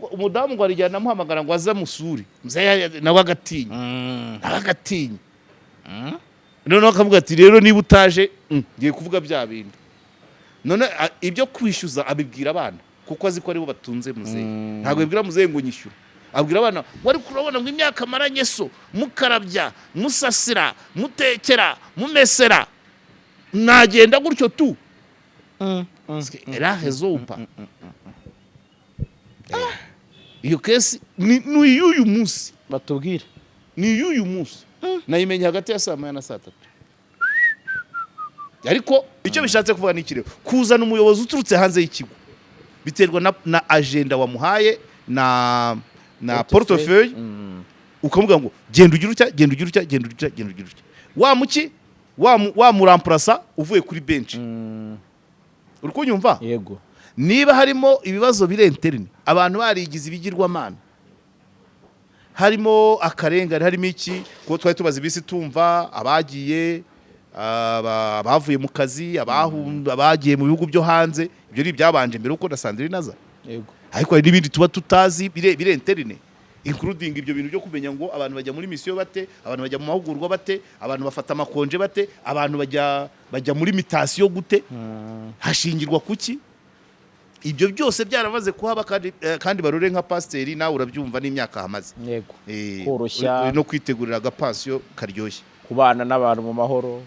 Umudamu ngo arijyana amuhamagara ngo aze amusure, muzehe nawe agatinya, nawe agatinya. Noneho akavuga ati: "Rero niba utaje, ngiye kuvuga bya bindi." None ibyo kwishyuza abibwira abana, kuko azi ko aribo batunze muzehe. Ntabwo abibwira muzehe ngo nyishyura, abwira abana ngo: "Ariko urabona ngo imyaka maranye so, mukarabya, musasira, mutekera, mumesera, nagenda gutyo tu?" Rahezo upa iyo case ni iy'uyu munsi. Batubwire. Ni iy'uyu munsi, nayimenye hagati ya saa 1 na saa 3. Ariko icyo bishatse kuvuga ni iki rero? Kuzana umuyobozi uturutse hanze y'ikigo biterwa na agenda wamuhaye na portefeuille, ukamubwira ngo genda ugire utya, genda ugire utya, genda ugire utya, genda ugire utya. Wa muki wamuremplaça uvuye kuri bench, uri kunyumva? Yego. Niba harimo ibibazo biri interne, abantu barigize ibigirwamana, harimo akarengane, harimo iki, kuko twari tumaze iminsi tumva abagiye, abavuye mu kazi, abagiye mu bihugu byo hanze. Ibyo ni ibyabanje mbere uko na Sandrine aza. Ariko hari n'ibindi tuba tutazi biri interne, including ibyo bintu byo kumenya ngo abantu bajya muri mission bate, abantu bajya mu mahugurwa bate, abantu bafata amakonje bate, abantu bajya muri mutation gute, hashingirwa kuki. Ibyo byose byaramaze kuhaba. Kandi barore nka pasiteri, nawe urabyumva n'imyaka ahamaze. Koroshya. Uri no kwitegurira agapansiyo karyoshye. Kubana n'abantu mu mahoro.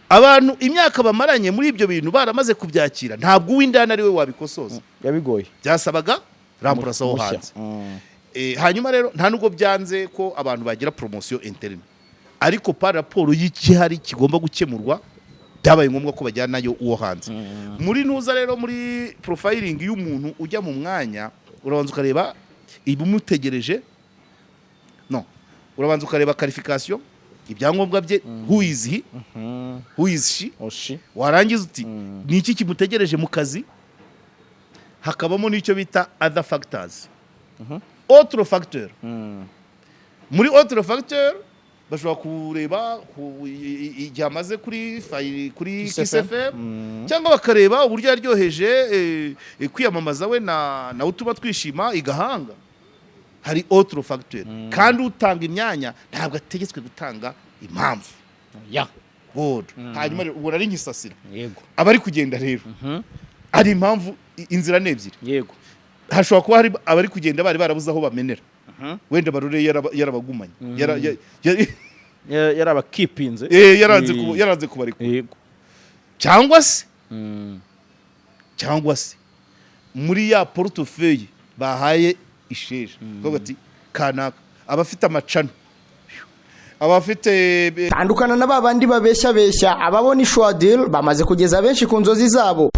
Abantu imyaka bamaranye muri ibyo bintu baramaze kubyakira, ntabwo uw'indani ari we wabikosoza. Yabigoye. Byasabaga remplaçant wo Mushya. hanze. Hanyuma rero nta nubwo byanze ko abantu bagira promotion interne, ariko par rapport y'ikihari kigomba gukemurwa, byabaye ngombwa ko bajyanayo uwo hanze. Muri ntuza rero, muri profiling y'umuntu ujya mu mwanya, urabanza ukareba ibimutegereje, no urabanza ukareba qualification, ibyangombwa bye, who is he, who is she. Oshi. Warangiza uti: "Ni iki kimutegereje mu kazi?" Hakabamo n'icyo bita other factors, autre facteur. Muri autre facteur bashobora kureba igihe amaze kuri kuri Kiss Kiss FM. FM, cyangwa bakareba uburyo yaryoheje kwiyamamaza we na utuma twishima igahanga. Hari autre facteur, kandi utanga imyanya ntabwo ategetswe gutanga impamvu. Good. Hanyuma rero ubwo nari nkisasira abari kugenda rero, hari impamvu, inzira ni ebyiri. Hashobora kuba hari abari kugenda bari barabuze aho bamenera, wenda Barore yarabagumanye. Yarabakipinze. Yaranze yaranze kubarekura. Cyangwa se muri ya portefeuille bahaye isheja, bavuga ati kanaka abafite amacano, abafite Tandukana na ba bandi babeshya beshya. Ababona ishwadil bamaze kugeza benshi ku nzozi zabo.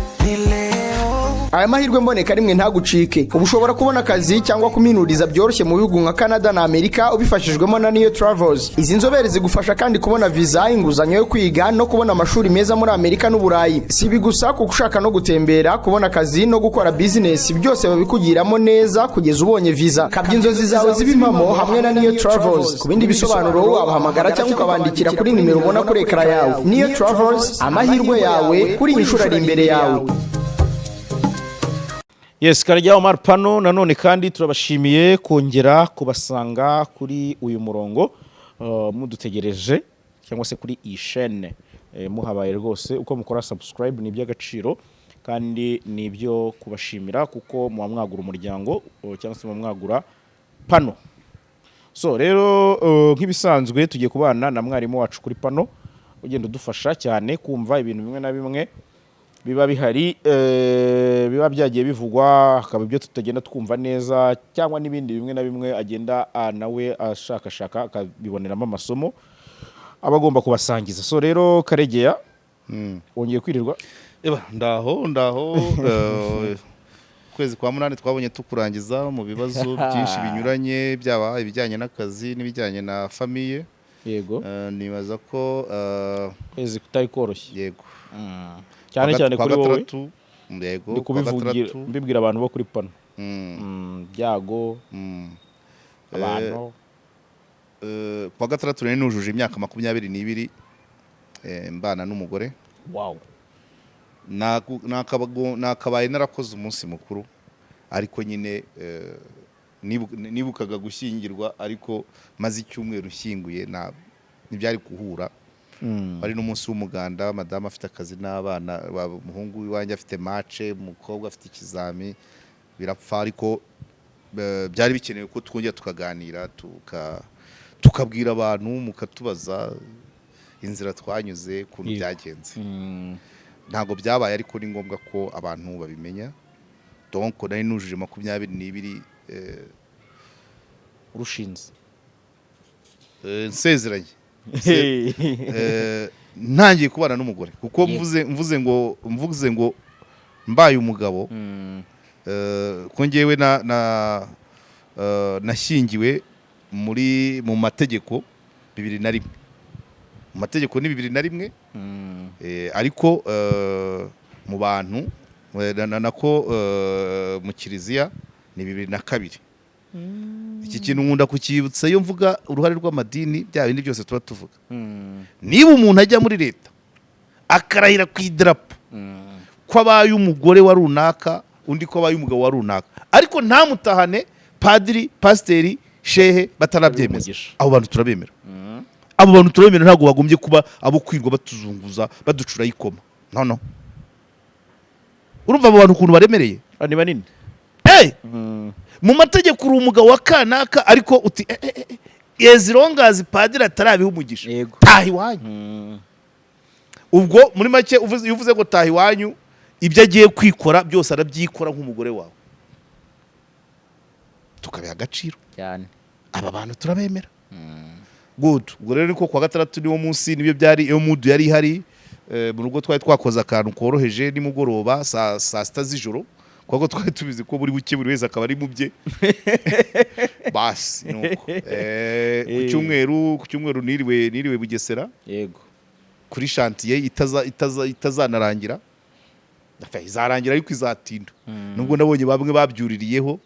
Aya mahirwe mboneka rimwe, ntagucike. Ubu ushobora kubona akazi cyangwa kuminuriza byoroshye mu bihugu nka Canada na Amerika, ubifashijwemo na Niyo Travels. Izi nzobere zigufasha kandi kubona viza, inguzanyo yo kwiga no kubona amashuri meza muri Amerika n'Uburayi. Si ibi gusa, kuko ushaka no gutembera, kubona akazi no gukora bizinesi, byose babikugiramo neza kugeza ubonye viza. Kabya inzozi zawe zibe impamo hamwe na Niyo Travels. Ku bindi bisobanuro wabahamagara cyangwa ukabandikira kuri nimero ubona kuri écran yawe. Niyo Travels, amahirwe yawe kuri iyi nshuro ari imbere yawe. Yes, Karajya Omar Pano. Nanone kandi turabashimiye kongera kubasanga kuri uyu murongo, mudutegereje cyangwa se kuri iyi chaîne. Muhabaye rwose uko mukora subscribe ni iby'agaciro kandi ni ibyo kubashimira, kuko muba mwagura umuryango, cyangwa se muba mwagura pano. So rero, nk'ibisanzwe tugiye kubana na mwarimu wacu kuri pano, ugenda udufasha cyane kumva ibintu bimwe na bimwe biba bihari, biba byagiye bivugwa, hakaba ibyo tutagenda twumva neza cyangwa n'ibindi bimwe na bimwe agenda nawe ashakashaka akabiboneramo amasomo aba agomba kubasangiza. So rero Karegeya, wongeye kwirirwa. Eba, ndaho ndaho. Ukwezi kwa munani twabonye tukurangiza mu bibazo byinshi binyuranye, byaba ibijyanye n'akazi n'ibijyanye na famille. Nibaza ko Kwezi kutari koroshye. Yego. Cyane cyane Kwa kuri wowe. gatandatu, yego. Ndi Kwa kubivugira gatandatu. mbibwira abantu bo kuri pano. Byago abantu. Kwa gatandatu nari nujuje imyaka 22 mbana n'umugore. Nakabaye narakoze umunsi mukuru, Ariko nyine nibukaga gushyingirwa, ariko maze icyumweru nshyinguye, ntibyari guhura. Wari n'umunsi w'umuganda, madamu afite akazi n'abana, umuhungu w'iwanjye afite match, umukobwa afite ikizami, birapfa. Ariko byari bikenewe ko twongera tukaganira, tukabwira abantu, mukatubaza inzira twanyuze, ukuntu byagenze. Ntabwo byabaye, ariko ni ngombwa ko abantu babimenya. Donc nari nujuje 22 Urushinze. Nsezeranye, ntangiye kubana n'umugore, kuko mvuze ngo mbaye umugabo, ko ngewe na nashyingiwe mu mategeko 2001. Mu mategeko ni 2001, ariko mu bantu nako mu kiliziya ni 2002. Iki kintu nkunda kukibutsa iyo mvuga uruhare rw'amadini, bya bindi byose tuba tuvuga. Niba umuntu ajya muri leta akarahira ku idarapo ko abaye umugore wa runaka, undi ko abaye umugabo wa runaka, ariko ntamutahane padiri, pasiteri, shehe batarabyemeza, Umugisha. abo bantu turabemera. Abo bantu turabemera, ntabwo bagombye kuba abo kwirwa batuzunguza, baducuraho ikoma. No, no, urumva abo bantu ukuntu baremereye? Ah, ni banini. Hey! Mu mategeko uri umugabo wa kanaka, ariko uti as long as padiri atarabiha umugisha, taha iwanyu. Ubwo muri make iyo uvuze ngo taha iwanyu, ibyo agiye kwikora byose arabyikora nk'umugore wawe, tukabiha agaciro. Cyane. Aba bantu turabemera. Good. Ubwo rero niko kuwa gatandatu niwo munsi, nibyo byari iyo mood yari ihari. Mu rugo twari twakoze akantu koroheje nimugoroba saa 6 z'ijoro, kuko twari tubizi ko buri buke buri wese akaba ari mu bye. Basi nuko ku cyumweru niriwe Bugesera kuri chantier itazanarangira. Enfin, izarangira ariko izatinda, nubwo nabonye bamwe babyuririyeho.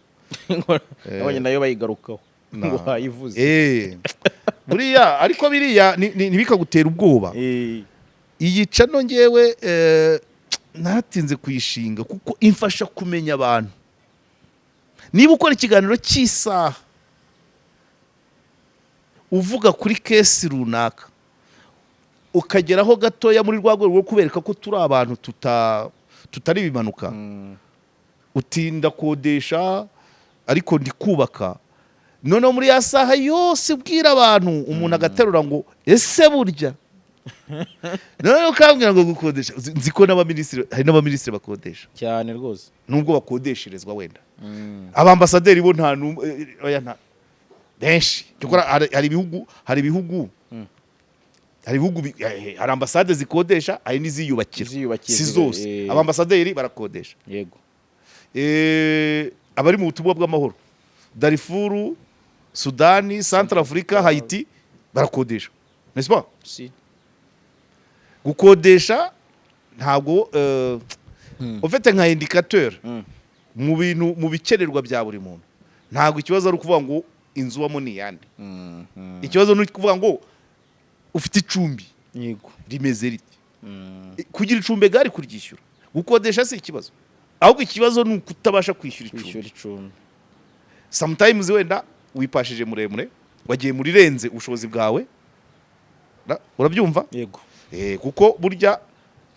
Nabonye nayo bayigarukaho ngo wayivuze. Buriya ariko biriya ntibikagutera ubwoba. Iyi channel ngewe natinze kuyishinga kuko imfasha kumenya abantu. Niba ukora ikiganiro cy'isaha uvuga kuri case runaka, ukageraho gatoya muri rwa rwego rwo kubereka ko turi abantu tutari ibimanuka, uti ndakodesha ariko ndi kubaka, noneho muri ya saha yose ubwira abantu, umuntu agaterura ngo ese burya, noneho ukambwira ngo gukodesha. Nzi ko n'abaminisitiri, hari n'abaminisitiri bakodesha. Cyane rwose. Nubwo bakodesherezwa wenda. Abambasaderi bo nta n'umwe, oya, nta benshi. Cyokora hari ibihugu hari ambasade zikodesha, hari n'iziyubakira. Iziyubakira. Si zose. Abambasaderi barakodesha. Abari mu butumwa bw'amahoro Darifuru, Sudani, Central Africa, Haiti, barakodesha, n'est-ce pas? Si. Gukodesha ntabwo ufite nka indicateur mu bintu, mu bikenerwa bya buri muntu. Ntabwo ikibazo ari ukuvuga ngo inzu ubamo ni iyande. Ikibazo ni ukuvuga ngo ufite icumbi rimeze rite. Kugira icumbi gari kuryishyura, gukodesha si ikibazo, ahubwo ikibazo ni ukutabasha kwishyura icumbi. Kwishyura icumbi. Sometimes wenda wipashije muremure, wagiye muri renze ubushobozi bwawe. Urabyumva? Yego. Kuko burya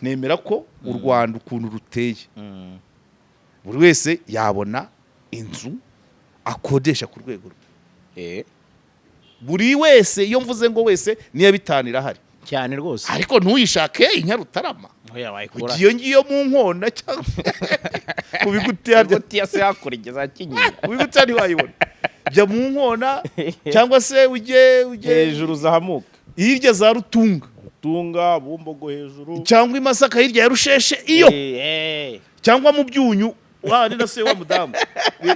nemera ko u Rwanda ukuntu ruteye, buri wese yabona inzu akodesha ku rwego rwe. Buri wese, iyo mvuze ngo wese, niyo 5 irahari. Cyane rwose. Ariko ntuyishake i Nyarutarama. Oya, wayikura. Ugiye ngiyo mu Nkona cyangwa mu Bigutiya. Bigutiya se hakurya za Kinyinya? Mu Bigutiya ntiwayibona. Jya mu Nkona cyangwa se ujye hejuru zahamuka. Hirya za Rutunga. Tunga, Bumbogo hejuru. Cyangwa i Masaka hirya ya Rusheshe iyo, cyangwa mu Byunyu wa ni na se wa mudamu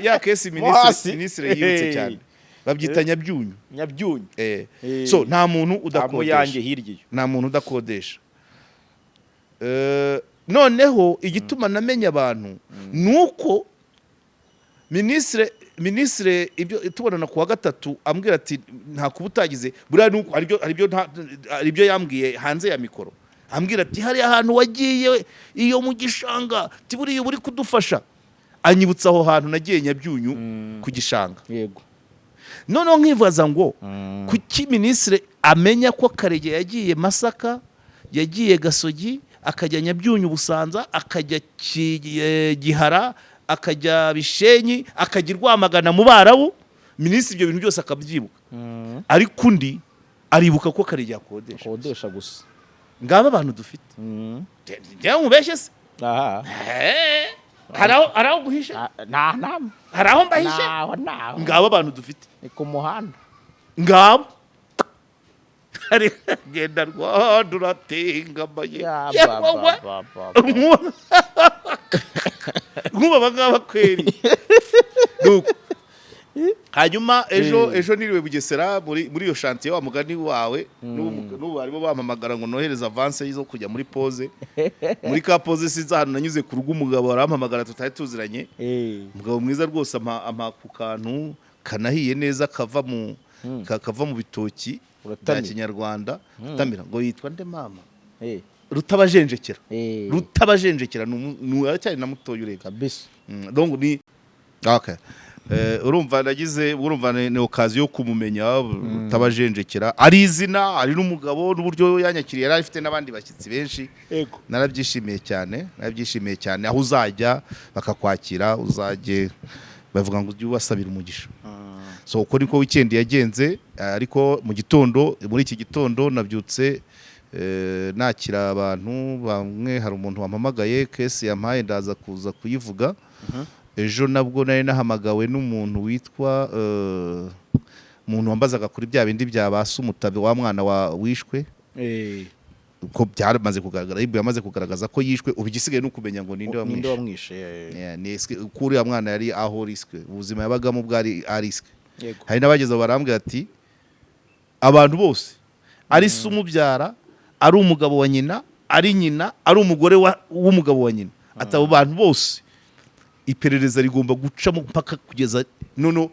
ya case. Mo hasi. Minisitiri yibutse cyane, babyita Nyabyunyu. Nyabyunyu. So nta muntu Amu udakodesha. yanjye hirya iyo. Nta muntu udakodesha. Noneho igituma namenya abantu ni uko minisitiri ibyo tubonana ku wa gatatu ambwira ati nta kuba utagize. Buriya ni uko hari ibyo yambwiye hanze ya mikoro, ambwira ati hariya hantu wagiye iyo mu gishanga, ati buriya uba uri kudufasha. Anyibutsa aho hantu nagiye Nyabyunyu ku gishanga. Noneho nkibaza ngo kuki minisitiri amenya ko Karegeya yagiye Masaka, yagiye Gasogi, akajya Nyabyunyu Busanza, akajya Gihara, akajya Bishenyi, akajya i Rwamagana mu Barabu? Minisitiri ibyo bintu byose akabyibuka, ariko undi aribuka ko Karegeya akodesha. Akodesha gusa. Ngaba abantu dufite. Njyewe mubeshye se? Aha. Hari aho guhisha? Nta nta. Hari aho mbahishe? Ntaho, ntaho. Ngabo abantu dufite. Ni ku muhanda. Ngabo hari genda Rwanda uratingamaye. Ya, Yewe ba, we. ba, ba, ba. Nk'ubu aba ngaba kweri. Nuko. Hanyuma ejo niriwe Bugesera muri iyo chantier, wa mugani wawe. N'ubu barimo bampamagara ngo nohereze avance zo kujya muri pause, muri ka pause. Sinzi ahantu nanyuze ku rugo, umugabo arampamagara tutari tuziranye. Umugabo mwiza rwose, ampa ku kantu kanahiye neza kava mu bitoki bya Uratamira. kinyarwanda. Rutamira ngo yitwa nde mama? Rutabajenjekera. Rutabajenjekera ni aracyari na mutoya urebye. Kabisa. Donc ni okay. Urumva nagize, urumva ni occasion yo kumumenya. Rutabajenjekera ari izina, ari n'umugabo, n'uburyo yanyakiriye, yari afite n'abandi bashyitsi benshi. Narabyishimiye cyane, narabyishimiye cyane. Aho uzajya bakakwakira, uzajye bavuga ngo ujye ubasabira umugisha. So uko niko weekend yagenze. Ariko mu gitondo, muri iki gitondo nabyutse nakira abantu bamwe. Hari umuntu wampamagaye, case yampaye ndaza kuza kuyivuga. Ejo nabwo nari nahamagawe n'umuntu witwa umuntu wambazaga kuri bya bindi bya ba Sumutabe, wa mwana wa wishwe, ko byamaze kugaragara, RIB yamaze kugaragaza ko yishwe. Ubu igisigaye ni ukumenya ngo ninde Ninde wamwishe. Wamwishe. Yeah, ni ko uriya mwana yari aho risque, ubuzima yabagamo bwari à risque. Hari n'abageze aho barambwira ati abantu bose, ari se umubyara, ari umugabo wa nyina, ari nyina, ari umugore w'umugabo wa nyina, ati abo bantu bose iperereza rigomba gucamo mpaka kugeza nono.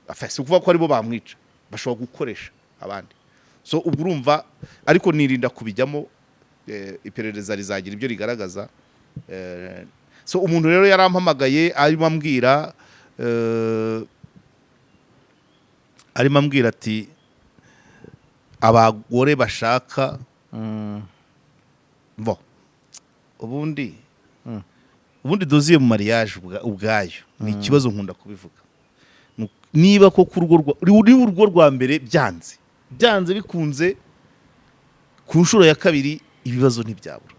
Enfin, si ukuvuga ko aribo bamwica, bashobora gukoresha abandi. So ubwo urumva, ariko nirinda kubijyamo. Iperereza rizagira ibyo rigaragaza. So umuntu rero yarampamagaye arimo ambwira ati abagore bashaka bo ubundi deuxième mariage ubwayo ni ikibazo, nkunda kubivuga. Niba koko urugo rwa uri urugo rwa mbere byanze bikunze, ku nshuro ya kabiri ibibazo ntibyabura.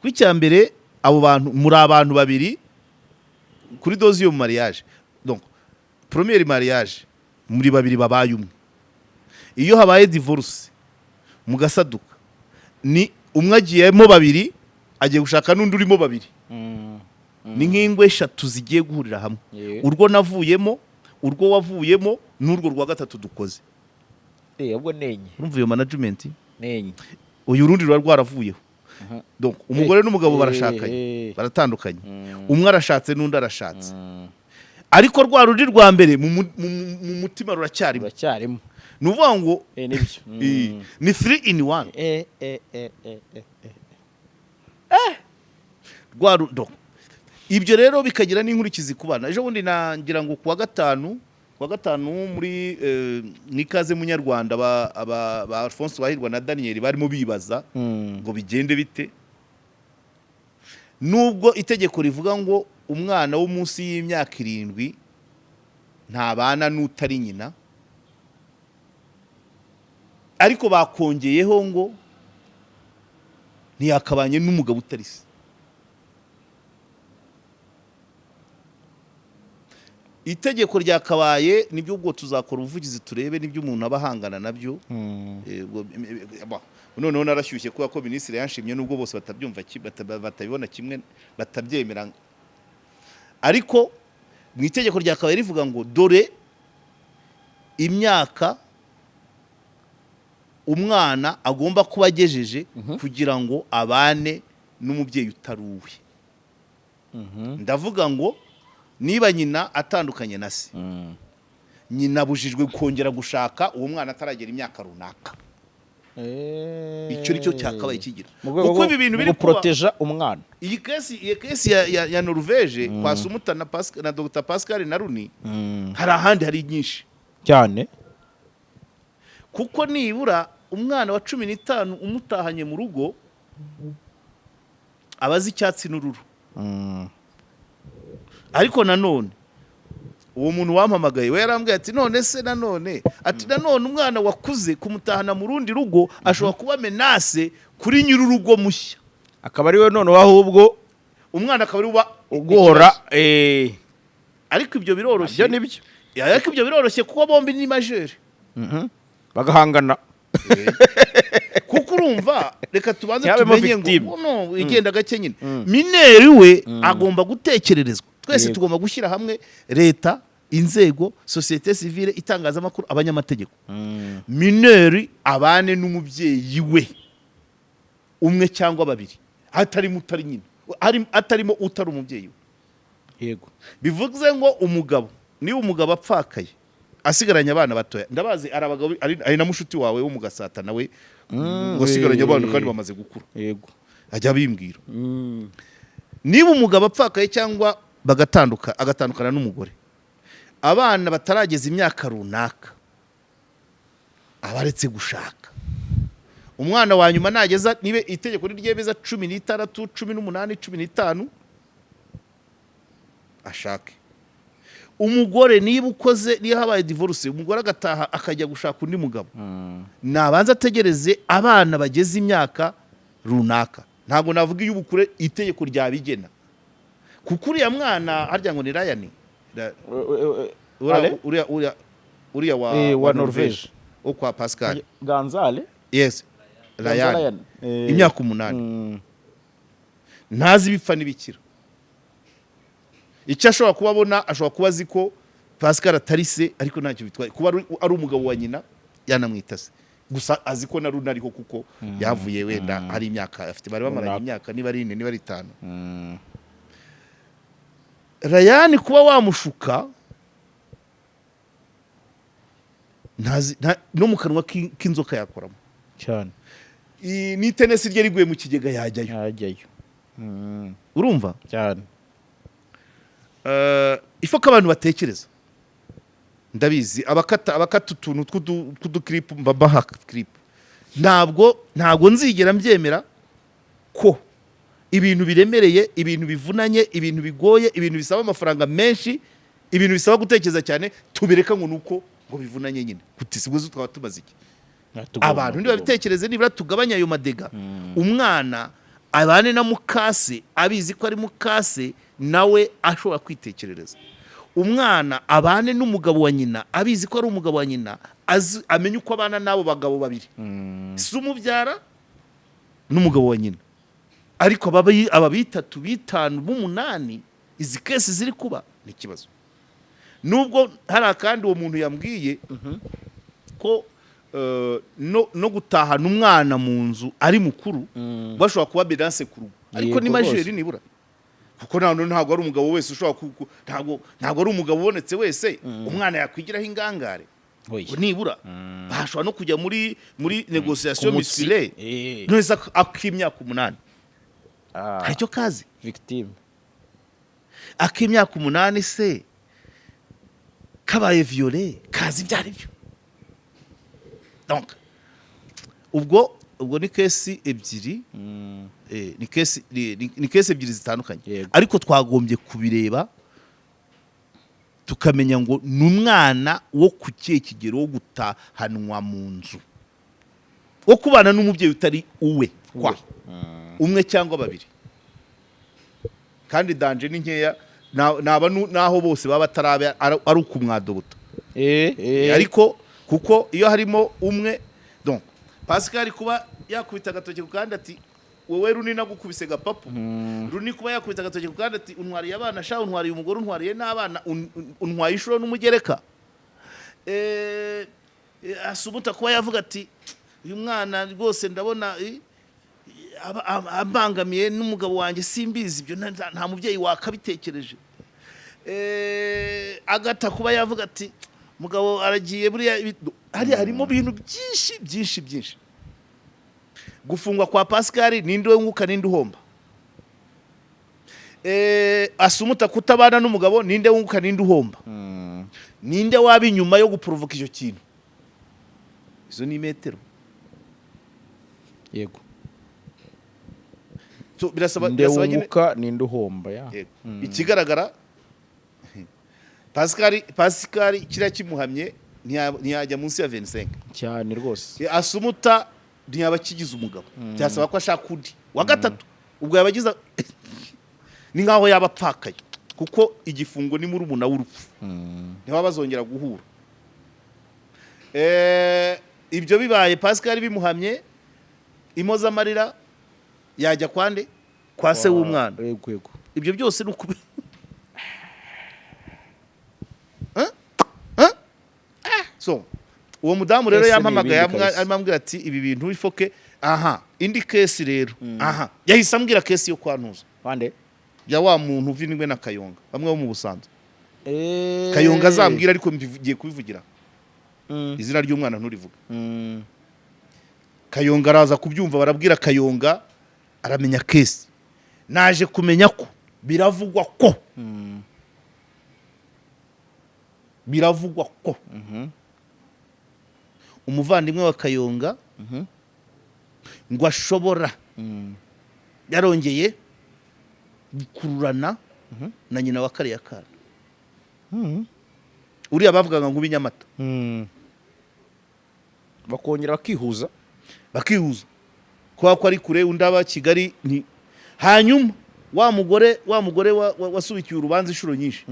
Ku icya mbere, abo bantu muri abantu babiri kuri deuxième mariage, donc premier mariage muri babiri babaye umwe. Iyo habaye divorce mugasaduka, ni umwe agiyemo babiri, agiye gushaka n'undi urimo babiri, ni nk'ingo eshatu zigiye guhurira hamwe. Urwo navuyemo, urwo wavuyemo, n'urwo rwa gatatu dukoze. Ubwo ni enye. Urumva iyo management? Ni enye. Uyu rundi ruba rwaravuyeho. Donc umugore n'umugabo barashakanye, baratandukanye, umwe arashatse n'undi arashatse, ariko rwa rundi rwa mbere mu mutima ruracyarimo. Ruracyarimo. Ni ukuvuga ngo Nibyo. Ni 3 in 1. Donc ibyo rero bikagira n'inkurikizi ku bana. Ejo bundi nagira ngo kuwa gatanu muri n'Ikaze Munyarwanda, ba Alphonse Wahirwa na Daniel barimo bibaza ngo bigende bite, nubwo itegeko rivuga ngo umwana wo munsi y'imyaka 7 ntabana n'utari nyina, ariko bakongeyeho ngo ntiyakabanye n'umugabo utari se. Itegeko ryakabaye nibyo. Ubwo tuzakora ubuvugizi turebe nibyo umuntu aba ahangana nabyo. Noneho narashyushye kubera ko minisitiri yanshimye, nubwo bose batabyumva batabibona kimwe, batabyemera, ariko mu itegeko ryakabaye rivuga ngo dore imyaka umwana agomba kuba agejeje kugira ngo abane n'umubyeyi utari uwe. Ndavuga ngo niba nyina atandukanye na se, nyina abujijwe kongera gushaka uwo mwana ataragera imyaka runaka. Icyo nicyo cyakabaye kigira. Mu rwego Kuko rwo ibi bintu biri kuba, guporoteja umwana. Iyi case ya Norvège kwa Sumuta na Pascal, na Dr Pascal na Runi, hari ahandi hari nyinshi Cyane. Kuko nibura umwana wa 15 umutahanye mu rugo aba azi icyatsi n'ururu. Ariko nanone uwo muntu wampamagaye we yarambwiye ati: "None se nanone," ati, "nanone umwana wakuze kumutahana mu rundi rugo ashobora kuba menace kuri nyir'urugo mushya." Akaba ari we noneho ahubwo Umwana akaba ari uba ugora ikibazo. Ariko ibyo biroroshye. Nabyo nibyo. Ariko ibyo biroroshye kuko bombi ni majeur. Bagahangana. Kuko urumva, reka tubanze Ntiyabemo tumenye ngo victime. No igenda gake nyine, mineur we agomba gutekererezwa twese. Tugomba gushyira hamwe leta, inzego, société civile, itangazamakuru, abanyamategeko. Mineur abane n'umubyeyi we umwe cyangwa babiri, hatarimo utari nyina, atarimo utari umubyeyi we. Bivuze ngo umugabo, niba umugabo apfakaye asigaranye abana batoya, ndabazi ari abagabo, ari na mushuti wawe wo mu Gasata nawe wasigaranye abana kandi bamaze gukura, ajya abimbwira. Niba umugabo apfakaye cyangwa bagatanduka, agatandukana n'umugore, abana batarageza imyaka runaka, aba aretse gushaka. Umwana wa nyuma nageza, niba itegeko niryemeza 16, 18, 15, ashake umugore. Niba ukoze, niba habaye divorce, umugore agataha akajya gushaka undi mugabo, nabanza ategereze abana bageze imyaka runaka. Ntabwo navuga iy'ubukure, itegeko ryabigena. Kuko uriya mwana harya ngo ni Ryan, Ale? uriya wa Wa Norvège. Wo kwa Pascal. Ganzale. Yes, Ryan. Ryan. Imyaka 8, ntazi ibipfa n'ibikira. Icyo ashobora kuba abona, ashobora kuba azi ko Pascal atari se, ariko ntacyo bitwaye kuba ari umugabo wa nyina, yanamwita se. Gusa azi ko na Runa ariho kuko yavuye wenda hari imyaka afite, bari bamaranye Runaka. imyaka niba ari 4, niba ari 5. Ryan kuba wamushuka, ntazi no mu kanwa k'inzoka yakoramo. Cyane. N'itenesi rye riguye mu kigega yajyayo. Yajyayo. Urumva? Cyane. Ifo ko abantu batekereza, ndabizi abakata utuntu tw'udukiripu, mbabaha clip. Ntabwo nzigera mbyemera ko ibintu biremereye, ibintu bivunanye, ibintu bigoye, ibintu bisaba amafaranga menshi, ibintu bisaba gutekereza cyane, tubireka ngo nuko ngo bivunanye nyine. Kuti sibwo twaba tumaze iki? Abantu ntibabitekereze, nibura tugabanye ayo madégâts. Umwana abane na mukase abizi ko ari mukase, nawe ashobora kwitekerereza. Umwana abane n'umugabo wa nyina abizi ko ari umugabo wa nyina, amenye uko abana n'abo bagabo babiri, si umubyara n'umugabo wa nyina. Ariko aba bitatu, bitanu, b'umunani, izi case ziri kuba ni ikibazo. Nubwo hari akandi uwo muntu yambwiye ko no gutahana umwana mu nzu ari mukuru bashobora kuba menace ku rugo, ariko ni majeur nibura, kuko ntabwo ari umugabo wese ushobora ntabwo ari umugabo ubonetse wese umwana yakwigiraho ingangare. Oya. Nibura bashobora no kujya muri négociation Ku mutsi. musculaire. None ak'imyaka 8 hari icyo kazi? Victime. Ak'imyaka 8 se kabaye violé kazi ibyo ari byo? Donc ubwo ni case ebyiri, ni case ebyiri zitandukanye. Ariko twagombye kubireba tukamenya ngo ni umwana wo ku kihe kigero wo gutahanwa mu nzu, wo kubana n'umubyeyi utari uwe kwa umwe cyangwa babiri. Kandi danger ni nkeya, naba naho bose baba batarabe ari ukumwadobota. Ariko kuko iyo harimo umwe, donc Pascal kuba yakubita agatoki ku kandi ati: "Wowe Runi nagukubise gapapu." Runi kuba yakubita agatoki ku kandi ati: "Untwariye abana sha, untwariye umugore, untwariye n'abana, untwaye inshuro n'umugereka." Asumuta kuba yavuga ati: "Uyu mwana rwose ndabona ambangamiye n'umugabo wanjye, simbizi." Ibyo nta mubyeyi wakabitekereje. Agata kuba yavuga ati: "Mugabo aragiye buriya." Hariya harimo ibintu byinshi byinshi byinshi. Gufungwa kwa Pascal, ninde wunguka, ninde uhomba? Asumuta kutabana n'umugabo, ninde wunguka, ninde uhomba? Ninde waba inyuma yo guprovoka icyo kintu? Izo ni metero. So, birasaba Nde birasaba nyine wunguka, ninde uhomba ya? Yego. Ikigaragara, Pascal kiriya kimuhamye, ntiyajya munsi ya 25. Cyane rwose. Asumuta ntiyaba akigize umugabo, byasaba ko ashaka undi wa gatatu. Ubwo yaba agize, ni nkaho yaba apfakaye, kuko igifungo ni murumuna w'urupfu, ntibaba bazongera guhura. Ibyo bibaye, Pascal bimuhamye, impozamarira yajya kwande? Kwa se w'umwana. yego yego Ibyo byose ni ukubi. Huh? Huh? So uwo mudamu rero Ese ni yampamagaye, ibindi kabisa. arimo ambwira ati: "Ibi bintu ifoke aha." Indi case rero, aha yahise ambwira case yo kwantuza Bande? ya wa muntu uvinwe na Kayonga, bamwe bo mu Busanza. Kayonga azambwira, ariko ngiye kubivugira, izina ry'umwana nturivuga. Kayonga araza kubyumva, barabwira Kayonga, aramenya case. Naje kumenya ko biravugwa ko umuvandimwe wa Kayonga ngo ashobora yarongeye gukururana na nyina wa kariya kana, uriya bavugaga ngo ubinyamata. Bakongera bakihuza. Bakihuza kubera ko ari kure, undi aba Kigali. Ni hanyuma wa mugore wasubikiwe urubanza inshuro nyinshi,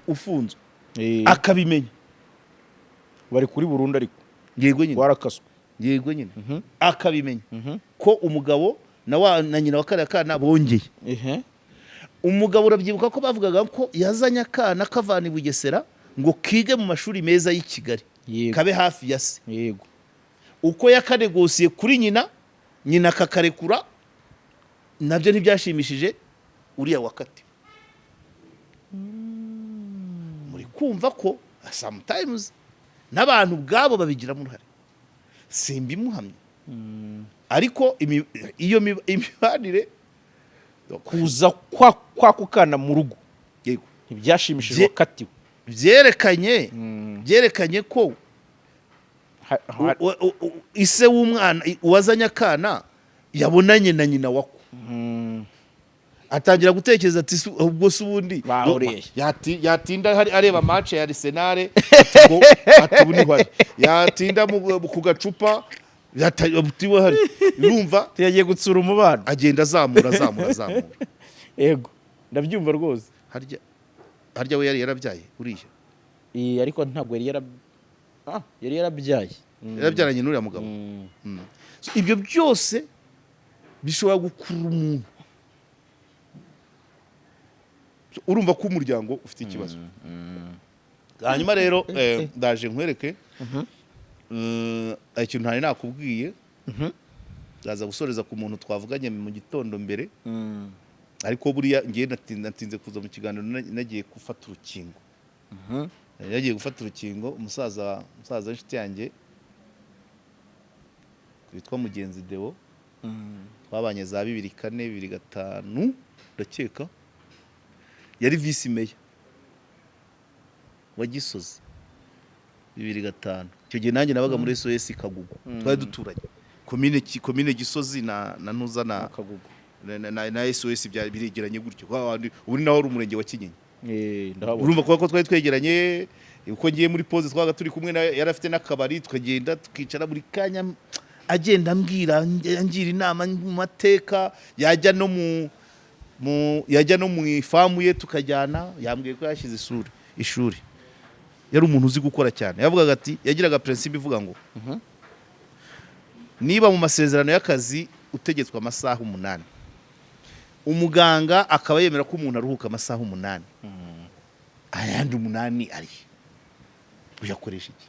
ufunzwe, akabimenya. Bari kuri burundu ariko. Yego nyine. Warakaswe. Yego nyine, akabimenya ko umugabo na nyina wa kariya kana bongeye. Umugabo, urabyibuka ko bavugaga ko yazanye akana kavana i Bugesera ngo kige mu mashuri meza y'i Kigali, kabe hafi ya se. Uko yakanegosiye kuri nyina, nyina akakarekura, nabyo ntibyashimishije uriya wakatiwe. Muri kumva ko sometimes n'abantu ubwabo babigiramo uruhare. Simbimuhamye, ariko iyo imibanire Kuza kwa kukana mu rugo ntibyashimishije wakatiwe. Byerekanye ko ise w'umwana, uwazanye akana, yabonanye na nyina wako, atangira gutekereza ati: "Ubwo se ubundi?" Bahuriye. Yatinda hari areba match ya Arsenal, ati ngo ati ubu niho ari. Yatinda ku gacupa, ati we hari urumva. Yagiye gutsura umubano. Agenda azamura, azamura, azamura. Yego, ndabyumva rwose. Harya we yari yarabyaye uriya? Ariko ntabwo yari yari yarabyaye. Yarabyaranye n'uriya mugabo. So, ibyo byose bishobora gukurura umuntu. So, urumva ko umuryango ufite ikibazo. Hanyuma rero ndaje nkwereke ikintu ntari nakubwiye. Ndaza gusoreza ku muntu twavuganye mu gitondo mbere, ariko buriya ngiye natinze kuza mu kiganiro, nagiye gufata urukingo. Yagiye gufata urukingo umusaza w'inshuti yanjye witwa Mugenzi Deo, twabanye za 2004, 2005 ndakeka. Yari visi meya wa Gisozi 2005. Icyo gihe nanjye nabaga muri SOS Kagugu, twari duturanye komine Gisozi na Ntuza na Kagugu. na SOS byari biregeranye gutyo. Ubu ni naho ari umurenge wa Kinyinya. Ndahabona. Urumva kuba ko twari twegeranye, uko ngiye muri pause twabaga turi kumwe na, yari afite n'akabari, tukagenda tukicara buri kanya, agenda ambwira, angira inama mu mateka. Yajya no mu ifamu ye tukajyana. Yambwiye ko yashyize ishuri. Yari umuntu uzi gukora cyane. Yavugaga ati, yagiraga principe ivuga ngo niba mu masezerano y'akazi utegetswe amasaha 8, umuganga akaba yemera ko umuntu aruhuka amasaha 8, ayandi 8 ari uyakoresha iki?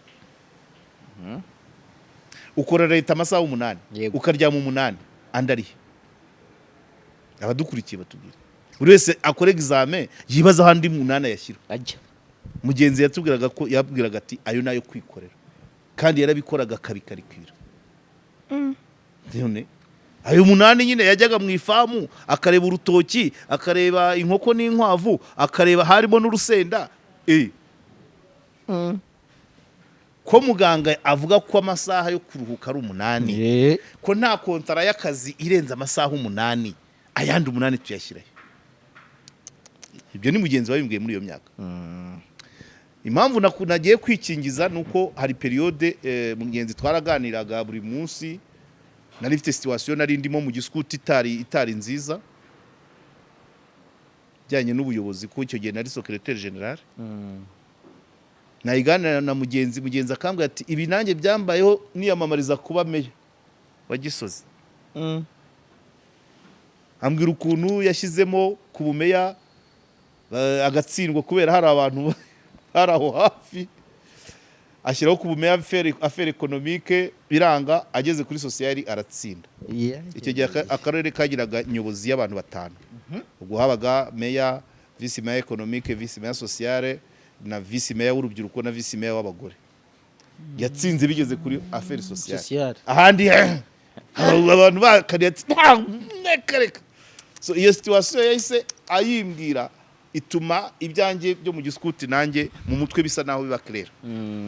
Ukora leta amasaha 8, ukaryama 8, andi arihe? Abadukurikiye batubwire, buri wese akore examen yibaza aho andi 8 ayashyira. Ajya. Mugenzi yatubwiraga ko yabwiraga ati: "Ayo nayo kwikorera." Kandi yarabikoraga akabikarikira. None Ayo 8 nyine yajyaga mu ifamu, akareba urutoki, akareba inkoko n'inkwavu, akareba harimo n'urusenda. Ko muganga avuga ko amasaha yo kuruhuka ari 8, ko nta kontara y'akazi irenze amasaha 8, ayandi 8 tuyashyirayo. Ibyo ni mugenzi wabimbwiye muri iyo myaka. Impamvu nagiye kwikingiza ni uko hari période, mugenzi twaraganiraga buri munsi, nari mfite situation nari ndimo mu gisikuti itari nziza bijyanye n'ubuyobozi, kuko icyo gihe nari secrétaire général. Nayiganira na mugenzi, mugenzi akambwira ati: "Ibi nanjye byambayeho niyamamariza kuba meya wa Gisozi." Ambwira ukuntu yashyizemo ku bumeya, agatsindwa kubera hari abantu bari aho hafi, ashyiraho ku bumeya affaire économique, biranga, ageze kuri social aratsinda. Icyo gihe akarere kagiraga nyobozi y'abantu batanu. Ubwo habaga meya, vice meya économique, vice meya sociale na vice meya w'urubyiruko na vice meya w'abagore. Yatsinze bigeze kuri affaire sociale. Sociale. Ahandi abantu bakariye ati: "Nta, reka reka." So iyo situation yahise ayimbwira, ituma ibyanjye byo mu gisikuti nanjye mu mutwe bisa naho biba clair.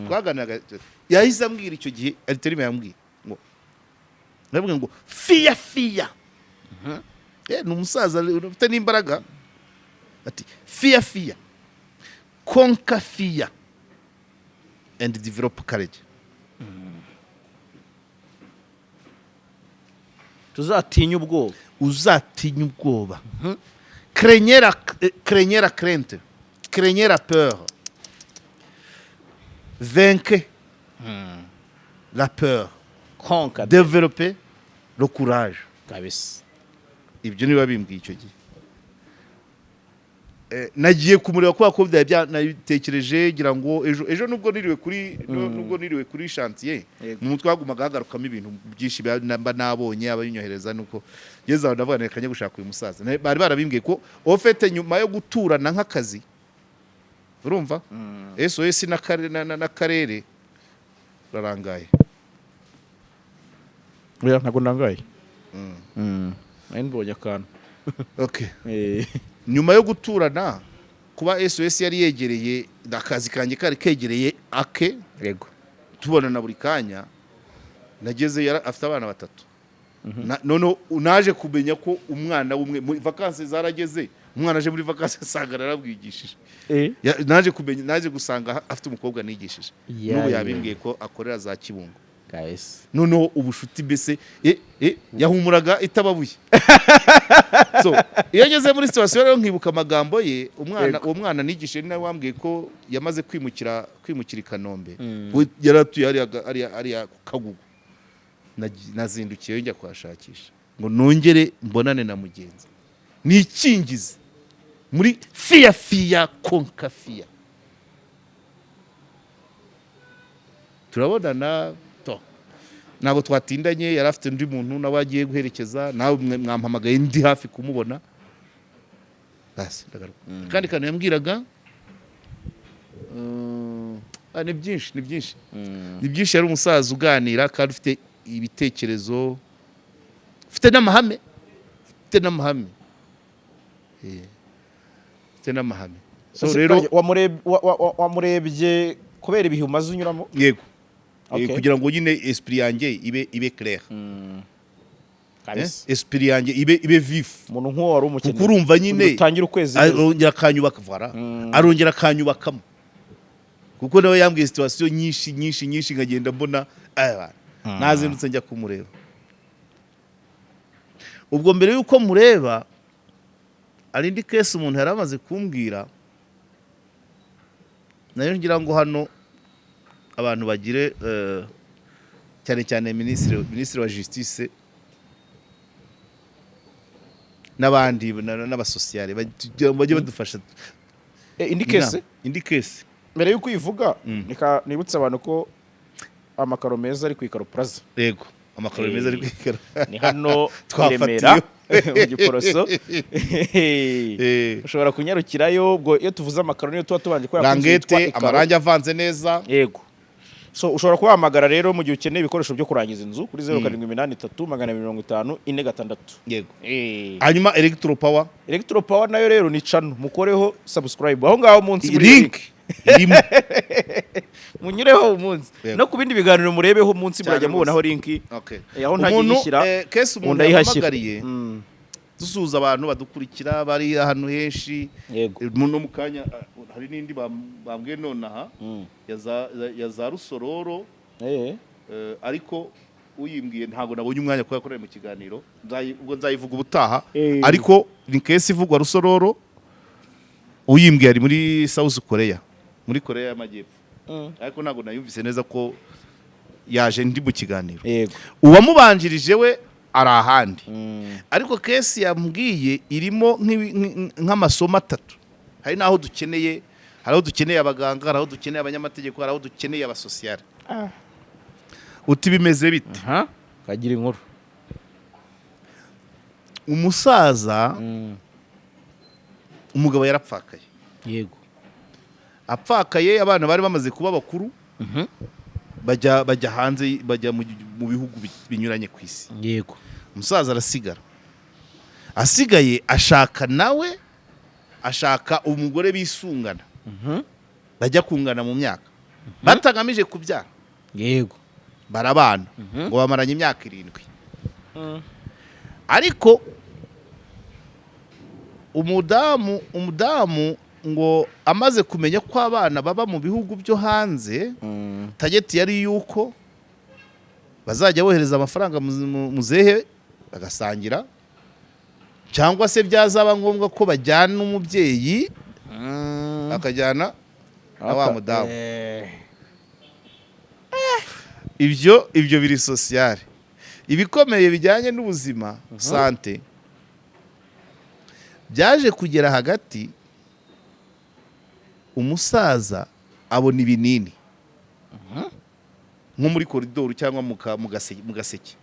Twaganiraga, yahise ambwira icyo gihe ariterime, yambwiye ngo, ndavuga ngo fear, fear. Ni umusaza ufite n'imbaraga, ati: "Fear, fear, conquer fear and develop courage." Tuzatinya ubwoba. Uzatinya ubwoba. Craignez la crainte, craignez la peur, vaincre la peur, conquer développer le courage. Kabisa. Ibyo niba bimbwiye icyo gihe. Nagiye kumureba kubera ko byari nabitekereje ngira ngo ejo nubwo niriwe kuri chantier, mu mutwe hagumaga hagarukamo ibintu byinshi mba nabonye ababinyohereza, nuko ngeze aho ndavuga reka njye gushaka uyu musaza. Bari barabimbwiye ko au fait nyuma yo guturana nk'akazi, urumva, SOS n'akarere urarangaye. Oya, ntabwo ndangaye. Nari mbonye akantu. Okay. Nyuma yo guturana, kuba SOS yari yegereye akazi kanjye, kari kegereye ake, tubonana buri kanya. Nageze afite abana batatu. Noneho naje kumenya ko umwana w'umwe muri vacances zarageze, umwana aje muri vacances nsanga narabwigishije. Naje kumenya, naje gusanga afite umukobwa nigishije. N'ubu yabimbwiye ko akorera za Kibungo. Noneho ubushuti mbese, yahumuraga itababuye. So iyo ageze muri situation rero nkibuka amagambo ye, umwana, uwo mwana nigishije ni nawe wambwiye ko yamaze kwimukira i Kanombe. We yari atuye hariya ku Kagugu. Nazindukiyeyo njya kuhashakisha ngo nongere mbonane na mugenzi, nikingize muri fear, fear, conquer fear. Turabonana to, ntabwo twatindanye, yari afite undi muntu nawe agiye guherekeza, nawe mwampamagaye ndi hafi kumubona, basi ndagaruka. Kandi kantu yambwiraga, ni byinshi, ni byinshi, ni byinshi. Yari umusaza uganira kandi ufite ibitekerezo, ufite n'amahame. So rero Wamurebye kubera ibihe umaze unyuramo? Yego. Okay. Kugira ngo nyine esprit yanjye ibe clair. Kabisa. Esprit yanjye ibe vif. Umuntu nk'uwo wari umukeneye Kuko urumva nyine kugira utangire ukwezi neza. Arongera akanyubaka, voilà, arongera akanyubakamo, kuko nawe yambwiye situation nyinshi nyinshi nyinshi, nkagenda mbona aya. Nazindutse njya kumureba. Ubwo mbere y'uko mureba, hari indi case umuntu yari amaze kumbwira nayo, ngira ngo hano abantu bagire, cyane cyane minisitiri wa justice n'abandi n'abasosiyale kugira ngo bajye badufasha. Indi case? Indi case. Mbere y'uko uyivuga, reka nibutse abantu ko amakaro meza ari ku Ikaro Plaza. Yego, amakaro meza ari ku Ikaro. Ni hano i Twafatiwe. Remera mu Giporoso. Ushobora kunyarukirayo. Ubwo iyo tuvuze amakaro niyo tuba tubanje kubera ko inzu yitwa Rangete. Ikaro. Amarangi avanze neza. Yego. So ushobora kubahamagara rero mu gihe ukeneye ibikoresho byo kurangiza inzu kuri 0783 250 46. Yego. Hanyuma Electro Power. Electro Power nayo rero ni channel, mukoreho subscribe aho ngaho munsi muri Link irimo. Munyureho umunsi no ku bindi biganiro murebeho munsi, Cyane murajya mubonaho link. Okay. Aho ntagiye Umuntu, yishyira, case umuntu umuntu ayihashyira. yahamagariye, dusuhuza abantu badukurikira bari ahantu henshi. No mu kanya hari n'indi bambwiye nonaha ya za Rusororo, ariko uyimbwiye ntabwo nabonye umwanya kuko yakoreye mu kiganiro. Ubwo nzayivuga ubutaha. Ariko ni case ivugwa Rusororo, uyimbwiye ari muri South Korea, muri Korea y'Amajyepfo, ariko ntabwo nayumvise neza ko yaje ndi mu kiganiro. Uwamubanjirije we ari ahandi, ariko case yambwiye irimo nk'amasomo atatu. Hari n'aho dukeneye, hari aho dukeneye abaganga, hari aho dukeneye abanyamategeko, hari aho dukeneye abasosiyare. Uti bimeze bite? Aha kagira inkuru. Umusaza, umugabo yarapfakaye. Apfakaye, abana bari bamaze kuba bakuru, bajya hanze, bajya mu bihugu binyuranye ku isi. Umusaza arasigara, asigaye ashaka nawe, ashaka umugore bisungana, bajya kungana mu myaka, batagamije kubyara. Barabana, ngo bamaranye imyaka 7, ariko umudamu ngo amaze kumenya ko abana baba mu bihugu byo hanze, target yari yuko bazajya bohereza amafaranga muzehe bagasangira, cyangwa se byazaba ngombwa ko bajyana umubyeyi, akajyana na wa mudamu. Ibyo biri social. Ibikomeye bijyanye n'ubuzima, santé, byaje kugera hagati umusaza abona ibinini nko muri koridoro cyangwa mu gaseke,